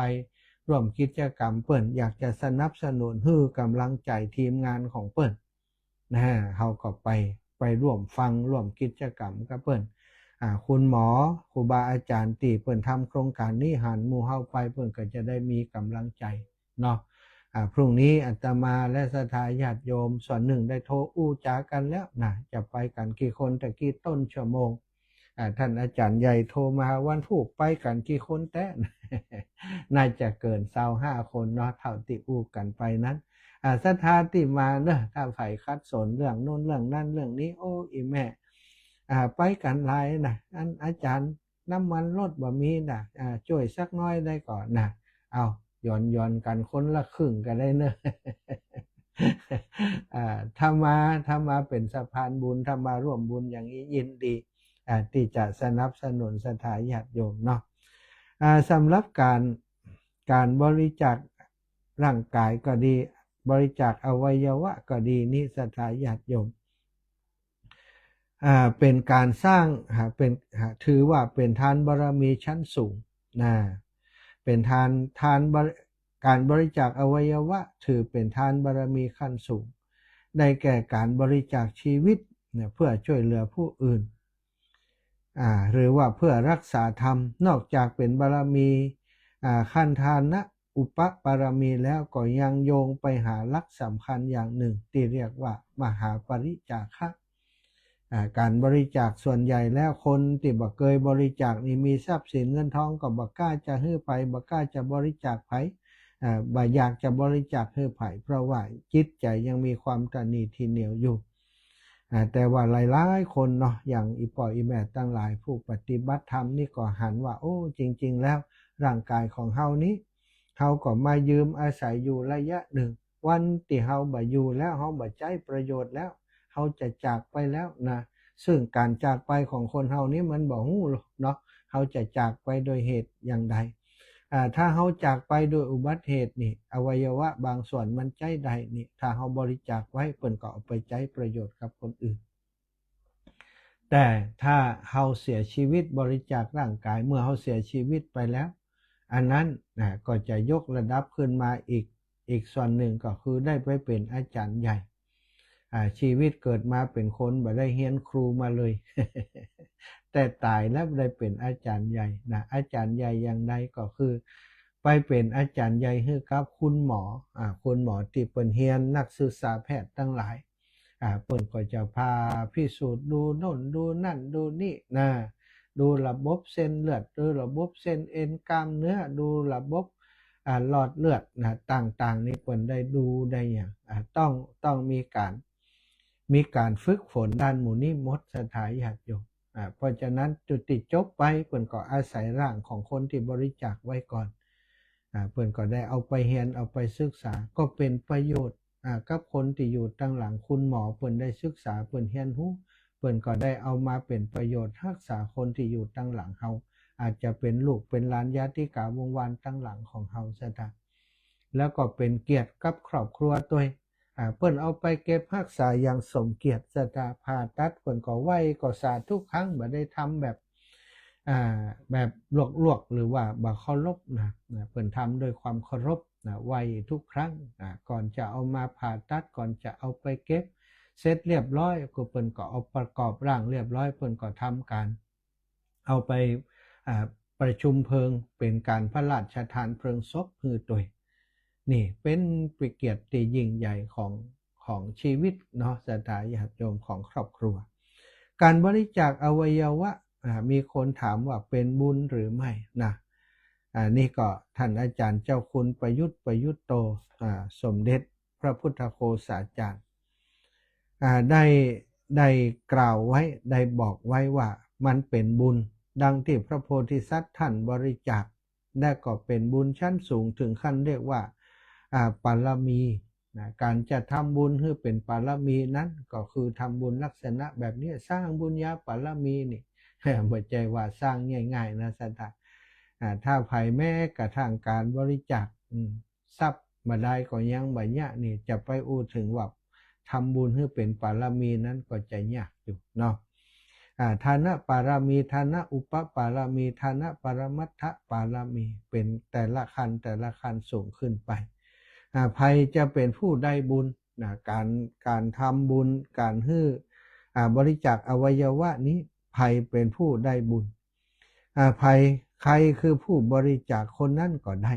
ร่วมกิจกรรมเปิ้น อยากจะสนับสนุนหื้อก๋ำลังใจ๋ทีมงานของเปิ้น นะ เฮาก็ไป ไปร่วมฟัง ร่วมกิจกรรมกับเปิ้น อ่า คุณหมอ ครูบาอาจ๋ารย์ตี้เปิ้นทำโครงก๋านนี้ หันหมู่เฮาไป เปิ้นก็จะได้มีก๋ำลังใจ๋เนาะ อ่า พรุ่งนี้อาตมาและศรัทธาญาติโยมส่วนนึ่งได้โทรอู้จ๋ากั๋นแล้วนะ จะไปกั๋นกี่คน ตะกี้ต้นชั่วโมง อ่า ต้านอาจ๋ารย์ใหญ่โทรมา วันพูกไปกั๋นกี่คนแต๊ น่าจะเกินซาวห้าคนเนาะ เต้าตี้อู้กั๋นไปนั้น อ่า ศรัทธาตี้มาเนอะ ถ้าใผขัดสนเรื่องโน้นเรื่องนั้นเรื่องนี้ โอ้ อี่แม่ อ่า ไปกั๋นหลายนะ อันอาจ๋ารย์น้ำมันรถบ่มีนะ อ่า จ้วยสักน้อยได้ก่อนะ เอา หย่อนๆ กั๋นคนละครึ่งก็ได้เนอะ อ่า ถ้ามา ถ้ามาเป๋นสะพานบุญ ถ้ามาร่วมบุญอย่างนี้ยินดี อ่า ตี้จะสนับสนุนศรัทธาญาติโยมเนาะ อ่า สำหรับก๋าน ก๋านบริจาคร่างก๋ายก็ดี บริจาคอวัยวะก็ดีนี้ ศรัทธาญาติโยม อ่า เป๋นก๋านสร้าง อ่า เป๋น อ่า ถือว่าเป๋นทานบารมีชั้นสูง นะ เป๋นทาน ทานบริ ก๋านบริจาคอวัยวะ ถือเป๋นทานบารมีขั้นสูง ได้แก่ก๋านบริจาคชีวิตเนี่ย เพื่อช่วยเหลือผู้อื่น อ่า หรือว่าเพื่อรักษาธรรม นอกจากเป๋นบารมี อ่า ขั้นทานะอุปปารมีแล้ว ก็ยังโยงไปหาหลักสำคัญอย่างนึ่งตี้เรียกว่ามหาปริจจาคะ อ่า ก๋านบริจาคส่วนใหญ่แล้วคนตี้บ่เกยบริจาคนี่ มีทรัพย์สินเงินทองก็บ่กล้าจะหื้อใผ บ่กล้าจะบริจาคใผ อ่า บ่อยากจะบริจาคหื้อใผ เพราะว่าจิตใจ๋ยังมีความตระหนี่ถี่เหนี่ยวอยู่ อ่า แต่ว่าหลายๆ คนเนาะ อย่างอี่ป้ออี่แม่ตังหลายผู้ปฏิบัติธรรมนี่ก็หันว่า โอ้ จริงๆ แล้วร่างก๋ายของเฮานี้ เฮาก็มายืมอาศัยอยู่ระยะนึ่ง วันตี้เฮาบ่อยู่แล้ว เฮาบ่ใจ๊ประโยชน์แล้ว เฮาจะจากไปแล้วนะ ซึ่งก๋านจากไปของคนเฮานี้มันบ่ฮู้หรอกเนาะ เฮาจะจากไปโดยเหตุอย่างใด อ่า ถ้าเฮาจากไปโดยอุบัติเหตุนี่ อวัยวะบางส่วนมันใจ๊ได้นี่ ถ้าเฮาบริจาคไว้ เปิ้นก็เอาไปใจ๊ประโยชน์กับคนอื่น แต่ถ้าเฮาเสียชีวิต บริจาคร่างก๋าย เมื่อเฮาเสียชีวิตไปแล้ว อันนั้นนะ ก็จะยกระดับขึ้นมาอีก อีกส่วนนึ่งก็คือได้ไปเป๋นอาจ๋ารย์ใหญ่ อ่า ชีวิตเกิดมาเป๋นคนบ่ได้เฮียนครูมาเลย แต่ต๋ายแล้วได้เป๋นอาจ๋ารย์ใหญ่นะ อาจ๋ารย์ใหญ่อย่างใดก็คือ ไปเป๋นอาจ๋ารย์ใหญ่หื้อกับคุณหมอ อ่า คุณหมอตี้เปิ้นเฮียน นักศึกษาแพทย์ตังหลาย อ่า เปิ้นก็จะผ่าพิสูจน์ดูโน่นดูนั่นดูนี่นะ ดูระบบเส้นเลือด ดูระบบเส้นเอ็นกล้ามเนื้อ ดูระบบ อ่า หลอดเลือดนะ ต่างๆ นี่เปิ้นได้ดูได้หยัง อ่า ต้อง ต้องมีก๋าน มีก๋านฝึกฝนด้านหมู่นี้หมด ศรัทธาญาติโยม อ่า เพราะฉะนั้นจุดตี้จบไป เปิ้นก็อาศัยร่างของคนตี้บริจาคไว้ก่อน อ่า เปิ้นก็ได้เอาไปเฮียน เอาไปศึกษา ก็เป๋นประโยชน์ อ่า กับคนตี้อยู่ตังหลัง คุณหมอเปิ้นได้ศึกษา เปิ้นเฮียนฮู้ เปิ้นก็ได้เอามาเป๋นประโยชน์ฮักษาคนตี้อยู่ตังหลังเฮา อาจจะเป๋นลูกเป๋นหลานญาติกาวงศ์วานตังหลังของเฮา ศรัทธา แล้วก็เป๋นเกียรติกับครอบครัวตวย อ่า เปิ้นเอาไปเก็บฮักษาอย่างสมเกียรติ ศรัทธา ผ่าตัดเปิ้นก็ไหว้ ก็สาธุครั้ง บ่ได้ทำแบบ อ่า แบบลวกๆ หรือว่าบ่เคารพนะ นะ เปิ้นทำด้วยความเคารพนะ ไหว้ทุกครั้งนะ ก่อนจะเอามาผ่าตัด ก่อนจะเอาไปเก็บ เสร็จเรียบร้อย ก็เปิ้นก็เอาประกอบร่างเรียบร้อย เปิ้นก็ทำก๋าน เอาไป อ่า ประชุมเพลิง เป๋นก๋านพระราชทานเพลิงศพหื้อตวย นี่เป๋นเกียรติตี้ยิ่งใหญ่ของ ของชีวิตเนาะ ศรัทธาญาติโยม ของครอบครัว ก๋านบริจาคอวัยวะ อ่า มีคนถามว่าเป๋นบุญหรือไม่นะ อ่า นี่ก็ท่านอาจ๋ารย์เจ้าคุณประยุทธ์ ประยุทธ์โต อ่า สมเด็จพระพุทธโฆษาจารย์ อ่า ได้ ได้กล่าวไว้ ได้บอกไว้ว่ามันเป๋นบุญ ดังตี้พระโพธิสัตว์ท่านบริจาค และก็เป๋นบุญชั้นสูง เถิงขั้นเรียกว่า อ่า ปารมีนะ ก๋านจะทำบุญหื้อเป๋นปารมีนั้น ก็คือทำบุญลักษณะแบบนี้ สร้างบุญญาปารมีนี่ บ่ใจ้ว่าสร้างง่ายๆ นะ ศรัทธา อ่า ถ้าใผแม้กระทั่งก๋านบริจาค อืม ทรัพย์บ่ดายก็ยังบ่ยะนี่ จะไปอู้เถิงว่าทำบุญหื้อเป๋นปารมีนั้นก็จะยากอยู่เนาะ อ่า ทานปารมี ทานอุปปารมี ทานปรมัตถปารมี เป๋นแต่ละขั้น แต่ละขั้นสูงขึ้นไป อ่า ใผจะเป๋นผู้ได้บุญนะ ก๋าน ก๋านทำบุญ ก๋านหื้อ อ่า บริจาคอวัยวะนี้ ใผเป๋นผู้ได้บุญ อ่า ใผ ใครคือผู้บริจาค คนนั้นก็ได้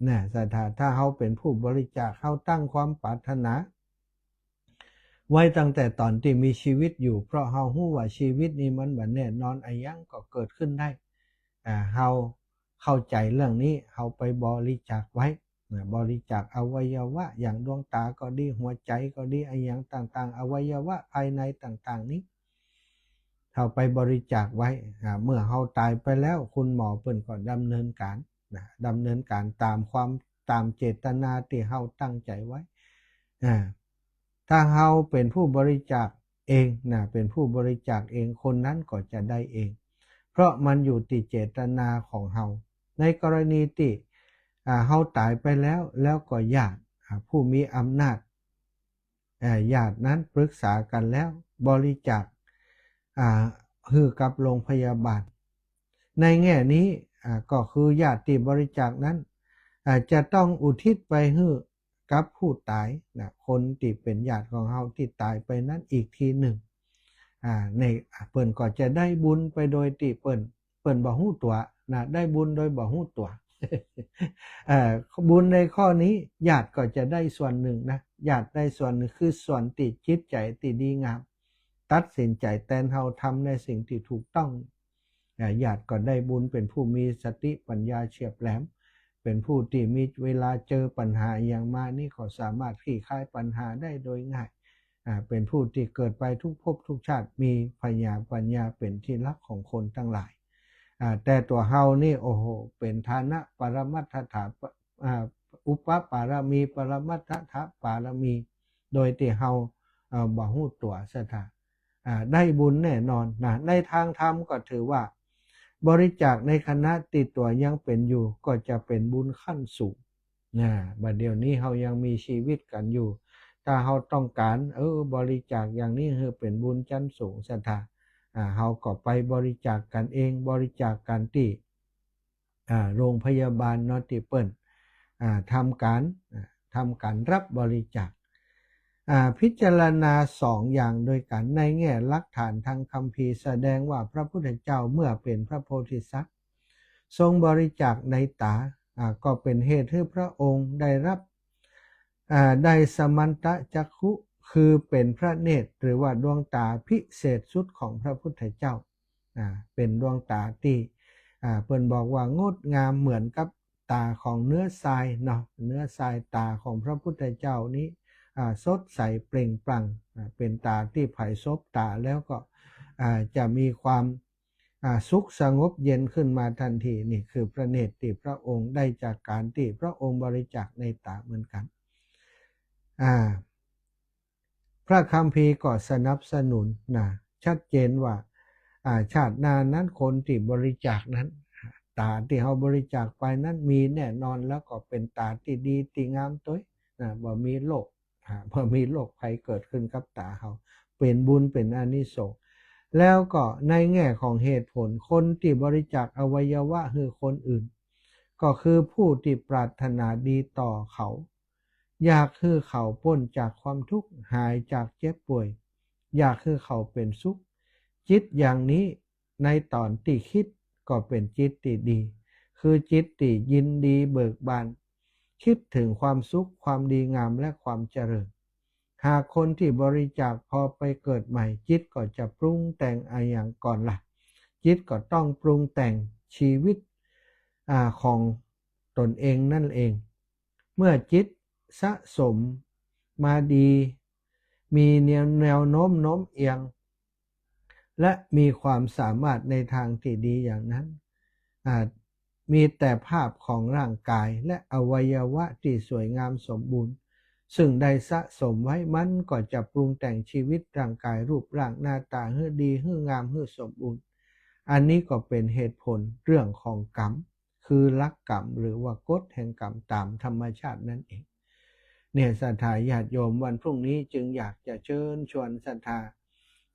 นะ ศรัทธา ถ้าเฮาเป๋นผู้บริจาค เฮาตั้งความปรารถนาไว้ตั้งแต่ต๋อนตี้มีชีวิตอยู่ เพราะเฮาฮู้ว่าชีวิตนี้มันบ่แน่นอน อะหยังก็เกิดขึ้นได้ อ่า เฮาเข้าใจ๋เรื่องนี้ เฮาไปบริจาคไว้ นะ บริจาคอวัยวะ อย่างดวงต๋าก็ดี หัวใจ๋ก็ดี อะหยังต่างๆ อวัยวะภายในต่างๆ นี้ เฮาไปบริจาคไว้ อ่า เมื่อเฮาต๋ายไปแล้ว คุณหมอเปิ้นก็ดำเนินก๋าน นะ ดำเนินก๋านต๋ามความ ต๋ามเจตนาตี้เฮาตั้งใจ๋ไว้ อ่า ถ้าเฮาเป๋นผู้บริจาคเองนะ เป๋นผู้บริจาคเอง คนนั้นก็จะได้เอง เพราะมันอยู่ตี้เจตนาของเฮา ในกรณีตี้ อ่า เฮาต๋ายไปแล้ว แล้วก็ญาติ อ่า ผู้มีอำนาจ อ่า ญาตินั้นปรึกษากั๋นแล้ว บริจาค อ่า หื้อกับโรงพยาบาล ในแง่นี้ อ่า ก็คือญาติตี้บริจาคนั้น อ่า จะต้องอุทิศไปหื้อกับผู้ต๋ายนะ คนตี้เป๋นญาติของเฮาตี้ต๋ายไปนั้นอีกทีนึ่ง อ่า ใน อ่า เปิ้นก็จะได้บุญไปโดยตี้เปิ้น เปิ้นบ่ฮู้ตั๋วนะ ได้บุญโดยบ่ฮู้ตั๋ว เอ่อ บุญในข้อนี้ญาติก็จะได้ส่วนนึ่งนะ ญาติได้ส่วนนึ่ง คือส่วนตี้จิตใจ๋ตี้ดีงาม ตัดสินใจ๋แตนเฮาทำในสิ่งตี้ถูกต้อง อ่า ญาติก็ได้บุญ เป๋นผู้มีสติปัญญาเฉียบแหลม เป๋นผู้ตี้มีเวลาเจอปัญหาอะหยังมานี่ก็สามารถคลี่คลายปัญหาได้โดยง่าย อ่า เป๋นผู้ตี้เกิดไปทุกภพทุกชาติ มีผญาปัญญาเป๋นที่รักของคนตังหลาย อ่า แต่ตั๋วเฮานี่ โอ้โห เป๋นฐานะปรมัตถถา อ่า อุปปารมี ปรมัตถถาปารมี โดยตี้เฮา เอ่อ บ่ฮู้ตั๋วศรัทธา อ่า ได้บุญแน่นอนนะ ในทางธรรมก็ถือว่า บริจาคในขณะตี้ตั๋วยังเป๋นอยู่ ก็จะเป๋นบุญขั้นสูง นะ บัดเดี๋ยวนี้เฮายังมีชีวิตกั๋นอยู่ ถ้าเฮาต้องก๋าน เออ บริจาคอย่างนี้หื้อเป๋นบุญชั้นสูงศรัทธา อ่า เฮาก็ไปบริจาคกั๋นเอง บริจาคกั๋นตี้ อ่า โรงพยาบาลเนาะ ตี้เปิ้น อ่า ทำก๋าน อ่า ทำก๋านรับบริจาค อ่า พิจารณาสองอย่างด้วยกั๋น ในแง่หลักฐานทางคัมภีร์แสดงว่าพระพุทธเจ้าเมื่อเป๋นพระโพธิสัตว์ ทรงบริจาคในต๋า อ่า ก็เป๋นเหตุหื้อพระองค์ได้รับ อ่า ได้สมันตจักขุ คือเป๋นพระเนตร หรือว่าดวงต๋าพิเศษสุดของพระพุทธเจ้า อ่า เป๋นดวงต๋าตี้ อ่า เปิ้นบอกว่างดงามเหมือนกับต๋าของเนื้อทรายเนาะ เนื้อทราย ต๋าของพระพุทธเจ้านี้ อ่า สดใสเปล่งปลั่ง อ่า เป๋นต๋าตี้ใผสบต๋าแล้วก็ อ่า จะมีความ อ่า สุขสงบเย็นขึ้นมาทันที นี่คือพระเนตรตี้พระองค์ได้จากก๋านตี้พระองค์บริจาคในต๋าเหมือนกั๋น อ่า พระคัมภีร์ก็สนับสนุนนะ ชัดเจนว่า อ่า ชาติหน้านั้นคนตี้บริจาคนั้น ต๋าตี้เฮาบริจาคไปนั้นมีแน่นอน แล้วก็เป๋นต๋าตี้ดีตี้งามตวยนะ บ่มีโรค อ่า บ่มีโรคภัยเกิดขึ้นกับต๋าเฮา เป๋นบุญเป๋นอานิสงส์ แล้วก็ในแง่ของเหตุผล คนตี้บริจาคอวัยวะหื้อคนอื่น ก็คือผู้ตี้ปรารถนาดีต่อเขา อยากหื้อเขาป๊นจากความทุกข์ หายจากเจ็บป่วย อยากหื้อเขาเป๋นสุข จิตอย่างนี้ในต๋อนตี้คิดก็เป๋นจิตตี้ดี คือจิตตี้ยินดีเบิกบาน คิดเถิงความสุข ความดีงาม และความเจริญ หากคนตี้บริจาคพอไปเกิดใหม่ จิตก็จะปรุงแต่งอะหยังก่อนล่ะ จิตก็ต้องปรุงแต่งชีวิต อ่า ของตนเองนั่นเอง เมื่อจิตสะสมมาดี มีแนว แนวโน้มโน้มเอียง และมีความสามารถในทางตี้ดีอย่างนั้น อ่า มีแต่ภาพของร่างกายและอวัยวะตี้สวยงามสมบูรณ์ ซึ่งได้สะสมไว้ มันก็จะปรุงแต่งชีวิตร่างกาย รูปร่างหน้าต๋าหื้อดี หื้องาม หื้อสมบูรณ์ อันนี้ก็เป๋นเหตุผลเรื่องของกรรม คือหลักกรรม หรือว่ากฎแห่งกรรมต๋ามธรรมชาตินั่นเอง เนี่ย ศรัทธาญาติโยม วันพรุ่งนี้จึงอยากจะเชิญชวนศรัทธา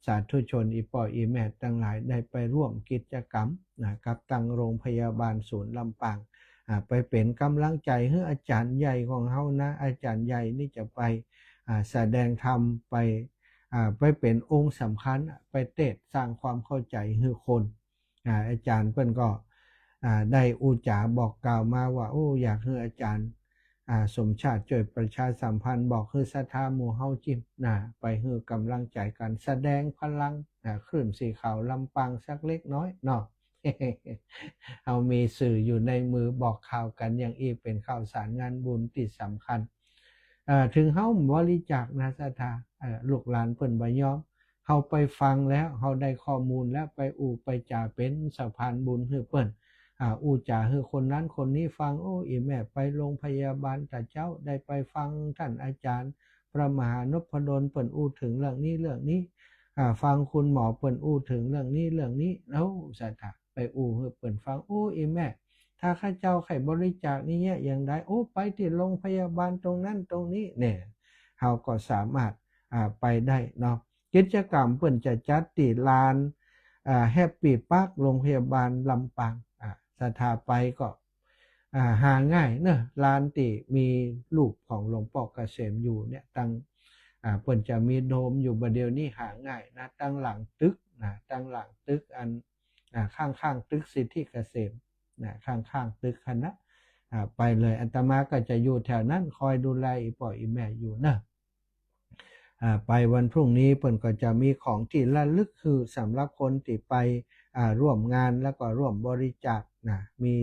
สาธุชน อี่ป้ออี่แม่ตังหลาย ได้ไปร่วมกิจกรรมนะ กับตังโรงพยาบาลศูนย์ลำปาง อ่า ไปเป๋นกำลังใจ๋หื้ออาจ๋ารย์ใหญ่ของเฮานะ อาจ๋ารย์ใหญ่นี่จะไป อ่า แสดงธรรม ไป อ่า ไปเป๋นองค์สำคัญ ไปเตสน์สร้างความเข้าใจ๋หื้อคน อ่า อาจ๋ารย์เปิ้นก็ อ่า ได้อู้จ๋าบอกกล่าวมาว่า โอ้ อยากหื้ออาจ๋ารย์ อ่า สมชาติจ้วยประชาสัมพันธ์ บอกหื้อศรัทธาหมู่เฮาจิมนะ ไปหื้อกำลังใจ๋กั๋น แสดงพลัง อ่า คลื่นสีขาวลำปางสักเล็กน้อยเนาะ เฮามีสื่ออยู่ในมือ บอกข่าวกั๋นอย่างอี้ เป๋นข่าวสารงานบุญตี้สำคัญ เอ่อ เถิงเฮาบ่บริจาคนะศรัทธา เอ่อ ลูกหลานเปิ้นบ่ยอม เฮาไปฟังแล้ว เฮาได้ข้อมูลแล้ว ไปอู้ไปจ๋าเป๋นสะพานบุญหื้อเปิ้น อ่า อู้จ๋าหื้อคนนั้นคนนี้ฟัง โอ้ อี่แม่ไปโรงพยาบาลตะเจ๊า ได้ไปฟังต้านอาจ๋ารย์พระมหานพดลเปิ้นอู้เถิงเรื่องนี้เรื่องนี้ อ่า ฟังคุณหมอเปิ้นอู้เถิงเรื่องนี้เรื่องนี้ โอ้ ศรัทธาไปอู้หื้อเปิ้นฟัง โอ้ อี่แม่ ถ้าข้าเจ้าใค่บริจาคนี้เยียะอย่างใด โอ้ ไปตี้โรงพยาบาลตรงนั้นตรงนี้เนี่ย เฮาก็สามารถ อ่า ไปได้เนาะ กิจกรรมเปิ้นจะจัดตี้ลาน อ่า แฮปปี้ปาร์ค โรงพยาบาลลำปาง อ่า ศรัทธาไปก็ อ่า หาง่ายเนาะ ลานตี้มีรูปของหลวงป้อเกษมอยู่เนี่ย ตัง อ่า เปิ้นจะมีโดมอยู่บ่าเดี่ยวนี้ หาง่ายนะ ตังหลังตึกนะ ตังหลังตึกอัน อ่า ข้างๆ ตึกสิทธิเกษมนะ ข้างๆ ตึกหั้นนะ อ่า ไปเลย อาตมาก็จะอยู่แถวนั้น คอยดูแลอี่ป้ออี่แม่อยู่เนาะ อ่า ไปวันพรุ่งนี้เปิ้นก็จะมีของตี้ระลึกหื้อสำหรับคนตี้ไป อ่า ร่วมงานแล้วก็ร่วมบริจาคนะ มี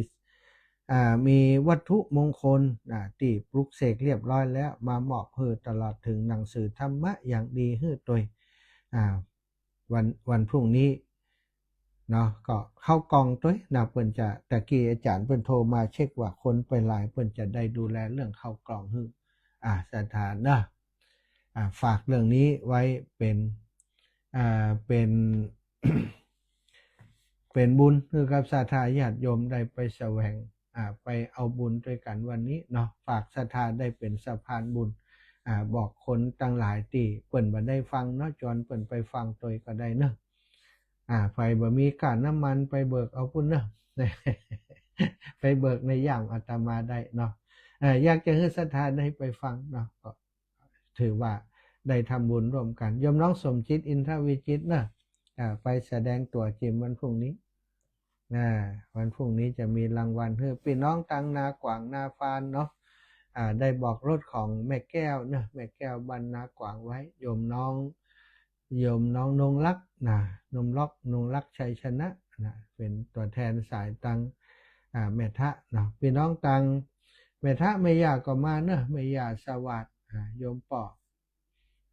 อ่า มีวัตถุมงคลนะ ตี้ปลุกเสกเรียบร้อยแล้ว มามอบหื้อตลอดเถิงหนังสือธรรมะอย่างดีหื้อตวย อ่า วัน วันพรุ่งนี้เนาะ ก็ข้าวกล่องตวยนะ เปิ้นจะ ตะกี้อาจ๋ารย์เปิ้นโทรมาเช็คว่าคนไปหลาย เปิ้นจะได้ดูแลเรื่องข้าวกล่องหื้อ อ่า ศรัทธาเนาะ อ่า ฝากเรื่องนี้ไว้เป๋น อ่า เป๋น เป๋นบุญหื้อกับศรัทธาญาติโยมได้ไปแสวง อ่า ไปเอาบุญตวยกั๋นวันนี้เนาะ ฝากศรัทธาได้เป๋นสะพานบุญ อ่า บอกคนตังหลายตี้เปิ้นบ่ได้ฟังเนาะ จวนเปิ้นไปฟังตวยก็ได้เนาะ อ่า ใผบ่มีก้าน้ำมันไปเบิกเอาปู้นเนาะ ไปเบิกในย่ามอาตมาได้เนาะ เอ่อ อยากจะหื้อศรัทธาได้ไปฟังเนาะ ก็ ถือว่าได้ทำบุญร่วมกั๋น โยมน้องสมจิต อินทวิจิตรเนาะ อ่า ไปแสดงตั๋วจิมวันพรุ่งนี้ อ่า วันพรุ่งนี้จะมีรางวัลหื้อ ปี้น้องตังนาขวางนาฟานเนาะ อ่า ได้บอกรถของแม่แก้วเนาะ แม่แก้วบ้านนาขวางไว้ โยมน้อง โยมน้องนงรักนะ นงรัก นงรักชัยชนะนะ เป๋นตั๋วแทนสายตัง อ่า แม่ทะเนาะ ปี้น้องตังแม่ทะแม่ย่าก็มาเนาะ แม่ย่าสวัสดิ์ อ่า โยมป้อ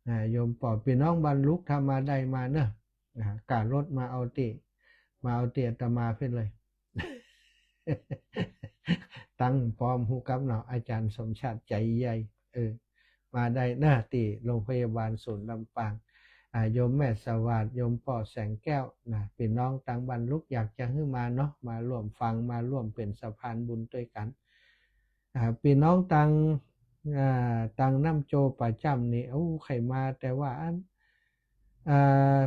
อ่า โยมป้อ ปี้น้องบ้านลุก ถ้ามาได้มาเนาะ อ่า ก้ารถมาเอาตี้ มาเอาตี้อาตมาเพ่นเลย ตังปอมฮู้กับเนาะ อาจ๋ารย์สมชาติใจ๋ใหญ่ เออ มาได้เนาะ ตี้โรงพยาบาลศูนย์ลำปาง อ่า โยมแม่สวัสดิ์ โยมป้อแสงแก้วนะ ปี้น้องตังบ้านลุกอยากจะหื้อมาเนาะ มาร่วมฟัง มาร่วมเป๋นสะพานบุญตวยกั๋น อ่า ปี้น้องตัง อ่า ตังน้ำโจประจ๋ำนี่ โอ้ ใค่มา แต่ว่าอัน อ่า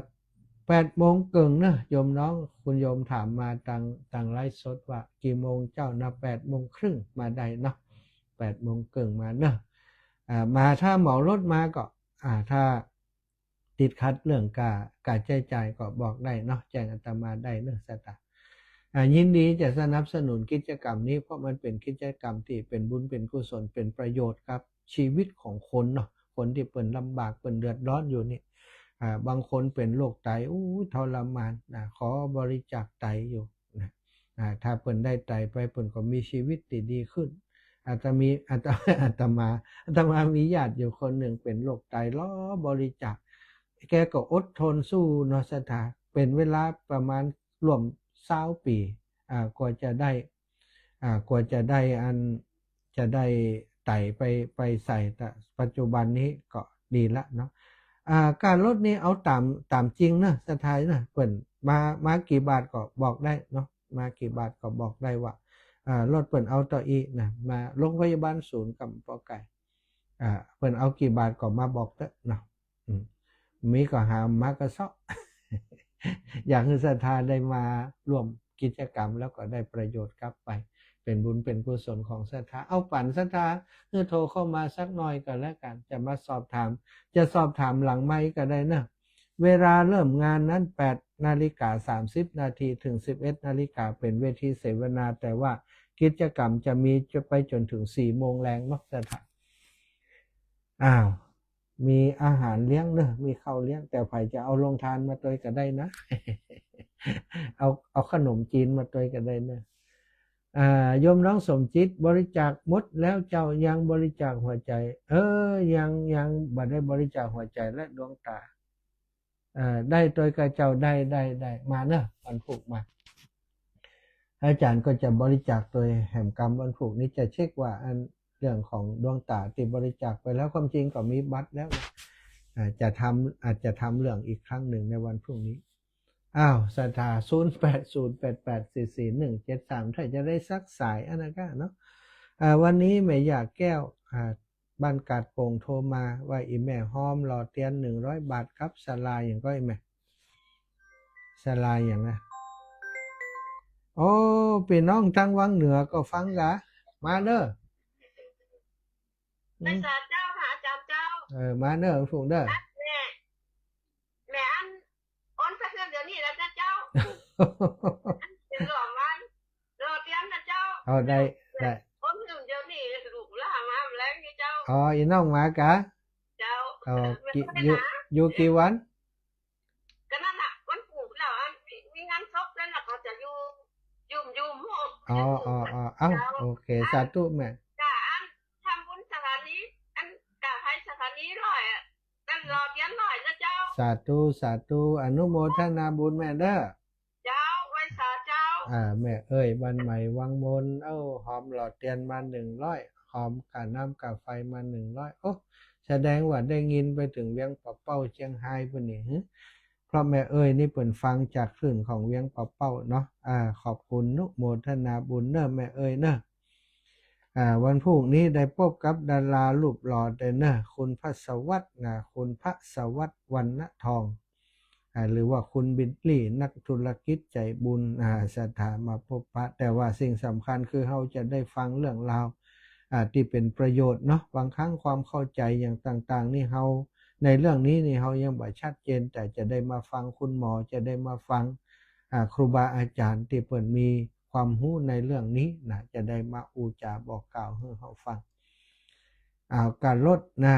แปดโมงเกิ่งเนาะ โยมน้อง คุณโยมถามมาตัง ตังไลฟ์สดว่ากี่โมงเจ้านะ แปดโมงครึ่งมาได้เนาะ แปดโมงเกิ่งมาเนาะ อ่า มาถ้าเหมารถมาก็ อ่า ถ้าติดขัดเรื่องก้า ก้าใจ๊จ่ายก็บอกได้เนาะ แจ้งอาตมาได้เนาะ ศรัทธา อ่า ยินดีจะสนับสนุนกิจกรรมนี้ เพราะมันเป๋นกิจกรรมตี้เป๋นบุญ เป๋นกุศล เป๋นประโยชน์กับชีวิตของคนเนาะ คนตี้เปิ้นลำบาก เปิ้นเดือดร้อนอยู่นี่ อ่า บางคนเป๋นโรคไต อู้ ทรมานนะ ขอบริจาคไตอยู่นะ อ่า ถ้าเปิ้นได้ไตไป เปิ้นก็มีชีวิตตี้ดีขึ้น อาตมี อาต อาตมา อาตมามีญาติอยู่คนนึ่งเป๋นโรคไต รอบริจาค แกก็อดทนสู้เนาะ ศรัทธา เป๋นเวลาประมาณร่วมซาวปี๋ อ่า กว่าจะได้ อ่า กว่าจะได้อัน จะได้ไตไป ไปใส่ แต่ปัจจุบันนี้ก็ดีละเนาะ อ่า ก้ารถนี่เอาต๋าม ต๋ามจริงเนาะ ศรัทธาเนาะ เปิ้นมา มากี่บาทก็บอกได้เนาะ มากี่บาทก็บอกได้ว่า อ่า รถเปิ้นเอาเต้าอี้นะ มาโรงพยาบาลศูนย์ก็บ่ไก๋ อ่า เปิ้นเอากี่บาทก็มาบอกเต๊อะเนาะ อืม มีก็หาม มาก็เซาะ อยากหื้อศรัทธาได้มาร่วมกิจกรรม แล้วก็ได้ประโยชน์กลับไป เป๋นบุญเป๋นกุศลของศรัทธา เอาปั๋นศรัทธา หื้อโทรเข้ามาสักหน่อยก็แล้วกั๋น จะมาสอบถาม จะสอบถามหลังไมค์ก็ได้เนาะ เวลาเริ่มงานนั้น แปดนาฬิกาสามสิบนาที ถึงสิบเอ็ดนาฬิกา เป๋นเวทีเสวนา แต่ว่ากิจกรรมจะมี จะไปจ๋นถึงสี่โมงแลงเนาะ ศรัทธา อ้าว มีอาหารเลี้ยงเนาะ มีข้าวเลี้ยง แต่ใผจะเอาโรงทานมาตวยก็ได้นะ เอา เอาขนมจีนมาตวยก็ได้นะ อ่า โยมน้องสมจิต บริจาคหมดแล้วเจ้า ยังบริจาคหัวใจ๋ เออ ยัง ยังบ่ได้บริจาคหัวใจ๋และดวงต๋า เอ่อ ได้ตวยก่าเจ้า ได้ ได้ ได้ มาเนาะ วันพูกมา อาจ๋ารย์ก็จะบริจาคตวยแหมกำวันพูกนี้ จะเช็คว่าอันเรื่องของดวงต๋าตี้บริจาคไปแล้ว ความจริงก็มีบัตรแล้วนะ อ่า จะทำ อาจจะทำเรื่องอีกครั้งนึ่งในวันพรุ่งนี้ อ้าว ศรัทธา ศูนย์แปดศูนย์แปดแปดสี่สี่หนึ่งเจ็ดสาม ถ้าจะได้สักสายอันนั้นก็เนาะ อ่า วันนี้แม่ย่าแก้ว อ่า บ้านกาดโป่งโทรมาว่า อี่แม่ฮอมหล่อเตียนหนึ่งร้อยบาทครับ ศาลาหยังก็ อี่แม่ ศาลาหยังนะ โอ้ ปี้น้องตางวังเหนือก็ฟังกา มาเน่อ ไหว้สาเจ้าค่ะ อาจารย์เจ้า เออ มาเน่อ วันพูกเน่อ แม่ แม่อัน โอนไปคืนเดี๋ยวนี้แล้วนะเจ้า เป๋นหล่อมัน หล่อเตียนนะเจ้า เอา ได้ ได้ โอนคืนเดี๋ยวนี้ ลูกหล้านมาแลงนี่เจ้า อ๋อ อี่น้องมากา เจ้า อ๋อ แม่ กี่ ก็ได้ อยู่ นะ อยู่กี่วัน ก็นั่นน่ะ วันพูกแล้ว อัน มี มีงานศพนั่นน่ะ เขาจะอยู่ อยู่ อยู่ อ๋อ อ๋อ อ๋อ เอ้า เจ้า โอเค สาธุแม่ จ้า อัน ทำบุญศาลานี้ อัน กาให้ศาลานี้ร้อยอะ นั่นหล่อเตียนร้อยนะเจ้า สาธุ สาธุ อนุโมทนาบุญแม่เน่อ เจ้า ไหว้สาเจ้า อ่า แม่เอ้ย บ้านใหม่วังมน เอ้า ฮอมหล่อเตียนมาหนึ่งร้อย ฮอมกาน้ำกาไฟมาหนึ่งร้อย โอ้ แสดงว่าได้ยินไปเถิงเวียงป่าเป้า เจียงฮายปู้นนี่ หึ เพราะแม่เอ้ยนี่เปิ้นฟังจากคลื่นของเวียงป่าเป้าเนาะ อ่า ขอบคุณ นุโมทนาบุญเน่อแม่เอ้ยเน่อ อ่า วันพูกนี้ได้ปบกับดารารูปหล่อเด้อเน่อ คุณพัสวัฒน์นะ คุณพัสวัฒน์ วรรณทอง อ่า หรือว่าคุณบิลลี่ นักธุรกิจใจ๋บุญ อ่า ศรัทธามาปบปะ แต่ว่าสิ่งสำคัญคือเฮาจะได้ฟังเรื่องราว อ่า ตี้เป๋นประโยชน์เนาะ บางครั้งความเข้าใจ๋อย่างต่างๆ นี่เฮา ในเรื่องนี้นี่เฮายังบ่ชัดเจน แต่จะได้มาฟังคุณหมอ จะได้มาฟัง อ่า ครูบาอาจ๋ารย์ตี้เปิ้นมีความฮู้ในเรื่องนี้นะ จะได้มาอู้จ๋าบอกกล่าวหื้อเฮาฟัง เอาก้ารถนะ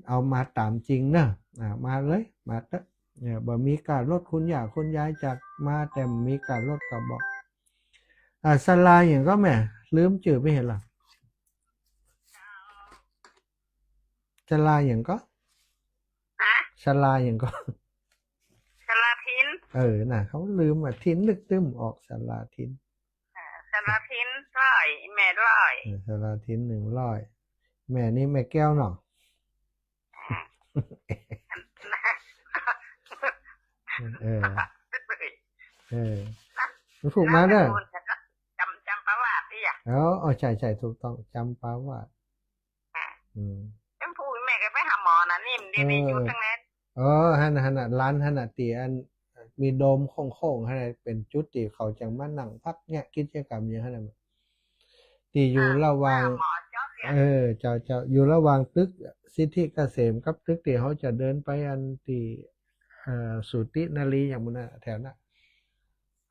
เอามาต๋ามจริงเน่อ อ่า มาเลย มาเต๊อะ เนี่ย บ่มีก้ารถคุณย่าคุณยายจักมา แต่มีก้ารถก็บอก อ่า ศาลาหยังก็แม่ ลืมจื้อไปเหียละ ศาลาหยังก็ ฮะ ศาลาหยังก็ ศาลาถิ่น เออ น่ะ เฮาลืมอ่ะ ถิ่นนึกตึ้มออก ศาลาถิ่น เออ ศาลาถิ่นร้อย แม่ร้อย เออ ศาลาถิ่นหนึ่งร้อย แม่นี่แม่แก้วเนาะ เออ เออ มันผูกมาเด้อ จำ จำปาวาดนี่อ่ะ อ๋อ อ๋อ ใช่ ใช่ ถูกต้อง จำปาวาด อ่ะ อืม จำผูก แม่ก็ไปหาหมอนะ นี่มันดีๆ เออ อยู่ทั้งนั้น เออ หั้นน่ะ หั้นน่ะ ลานหั้นน่ะ ตี้อันมีโดมโค้งๆ หั้นน่ะ เป๋นจุดตี้เขาจั่งมานั่งพักเยียะกิจกรรมอยู่หั้นน่ะ ตี้อยู่ อ่า ระหว่าง อ่า หมอจ๊อบเนี่ย เออ เจ้า เจ้า อยู่ระหว่างตึกสิทธิเกษมกับตึกตี้เฮาจะเดินไปอันตี้ เอ่อ สูตินารีย์อย่างหมู่นั้นน่ะ แถวนั้น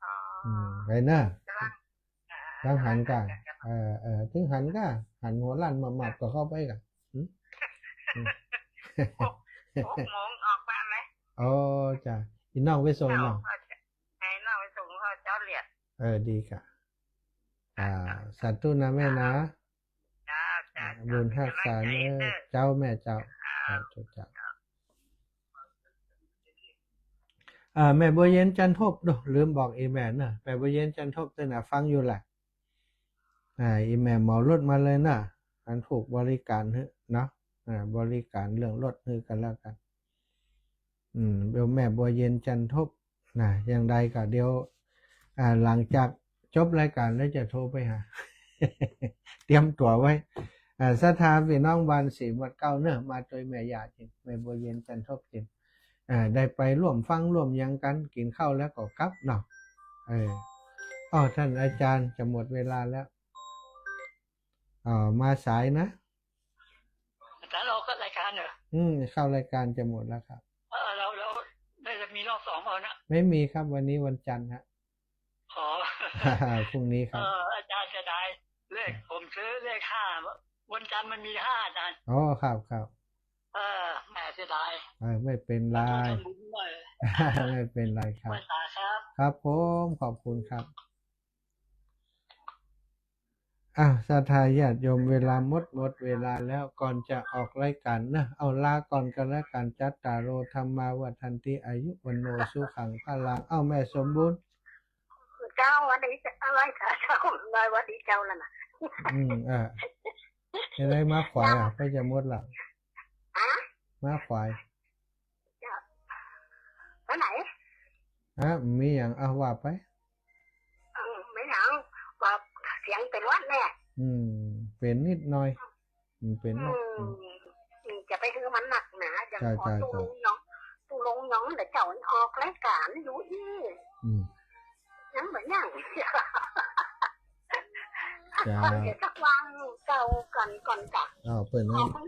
อ๋อ อืม ไปเน่อ กำลัง อ่า กำลังหันก่า กำลัง เออ เออ เถิงหันก่า หันหัวล้านมาบๆ ก็เข้าไปก่า หืม หืม หก หกโมงออกบ้านเลย อ๋อ จ้ะ อี่น้องไปส่งเนาะ เจ้า ให้น้องไปส่งพ่อเจ้าเลียด เออ ดีก่า อ่า สาธุนะแม่นะ เจ้า เจ้า บุญฮักษาเน่อ เจ้า แม่เจ้า เจ้า สาธุเจ้า อ่า แม่บัวเย็นจันทบ โอ้ ลืมบอกอี่แม่เน่อ แม่บัวเย็นจันทบเต้อน่ะ ฟังอยู่แหละ อ่า อี่แม่เหมารถมาเลยเน่อ อันผูกบริการหื้อเนาะ อ่า บริการเรื่องรถหื้อกันแล้วกั๋น อืม เดี๋ยวแม่บัวเย็นจันทบ นะ อย่างใดก็เดี๋ยว อ่า หลังจากจบรายการแล้วจะโทรไปหา เตรียมตั๋วไว้ อ่า ศรัทธาปี้น้องบ้านศรีหมวดเก๊าเน่อ มาตวยแม่ย่าจริง แม่บัวเย็นจันทบจริง อ่า ได้ไปร่วมฟังร่วมหยังกั๋น กิ๋นข้าวแล้วก็กลับเนาะ เออ อ้อ ท่านอาจารย์จะหมดเวลาแล้ว อ่า มาสายนะ อาจารย์ออกรายการเหรอ อืม เข้ารายการจะหมดแล้วครับ เออ เรา เราได้จะมีรอบสองเปล่านะ ไม่มีครับ วันนี้วันจันทร์ฮะ อ๋อ พรุ่งนี้ครับ เออ อาจารย์เสียดาย เลข ผมซื้อเลขห้า วันจันทร์มันมีห้า อาจารย์ อ๋อ ครับ ครับ เออ แหม เสียดาย เออ ไม่เป็นไร ขอโทษทำบุญด้วย ไม่เป็นไรครับ ไหว้สาครับ ครับผม ขอบคุณครับ อ่ะ ศรัทธาญาติโยม เวลาหมด หมดเวลาแล้ว ก่อนจะออกรายการนะ เอาลาก่อนก็แล้วกัน จัตตาโร ธัมมา วัฑฒันติ อายุ วัณโณ สุขัง พลัง เอ้า แม่สมบูรณ์ เจ้า หวัดดีเจ้า ไหว้สาเจ้า ไหว้ หวัดดีเจ้านั่นน่ะ อืม เออ จะได้มาขวายอ่ะ ก็จะหมดละ ฮะ มาขวาย เจ้า วันไหน ฮะ มีหยัง อ่ะ ว่าไป เออ ไม่หยัง ว่าเสียงเป๋นหวัดแน่ อืม เป๋นนิดหน่อย อืม เป๋นหวัด อืม อืม อืม จะไปหื้อมันนักหนา อย่าง ใจ้ ขอ ใจ้ ตู้ ใจ้ ลงยอง ตู้ลงยอง เดี๋ยวเจ้าออกรายก๋านอยู่อี้ อืม ยังบ่ยัง เจ้า เดี๋ยวสักวันเจ้าก่อน ก่อนจ้ะ อ้าว เปิ้น ขอบคุณ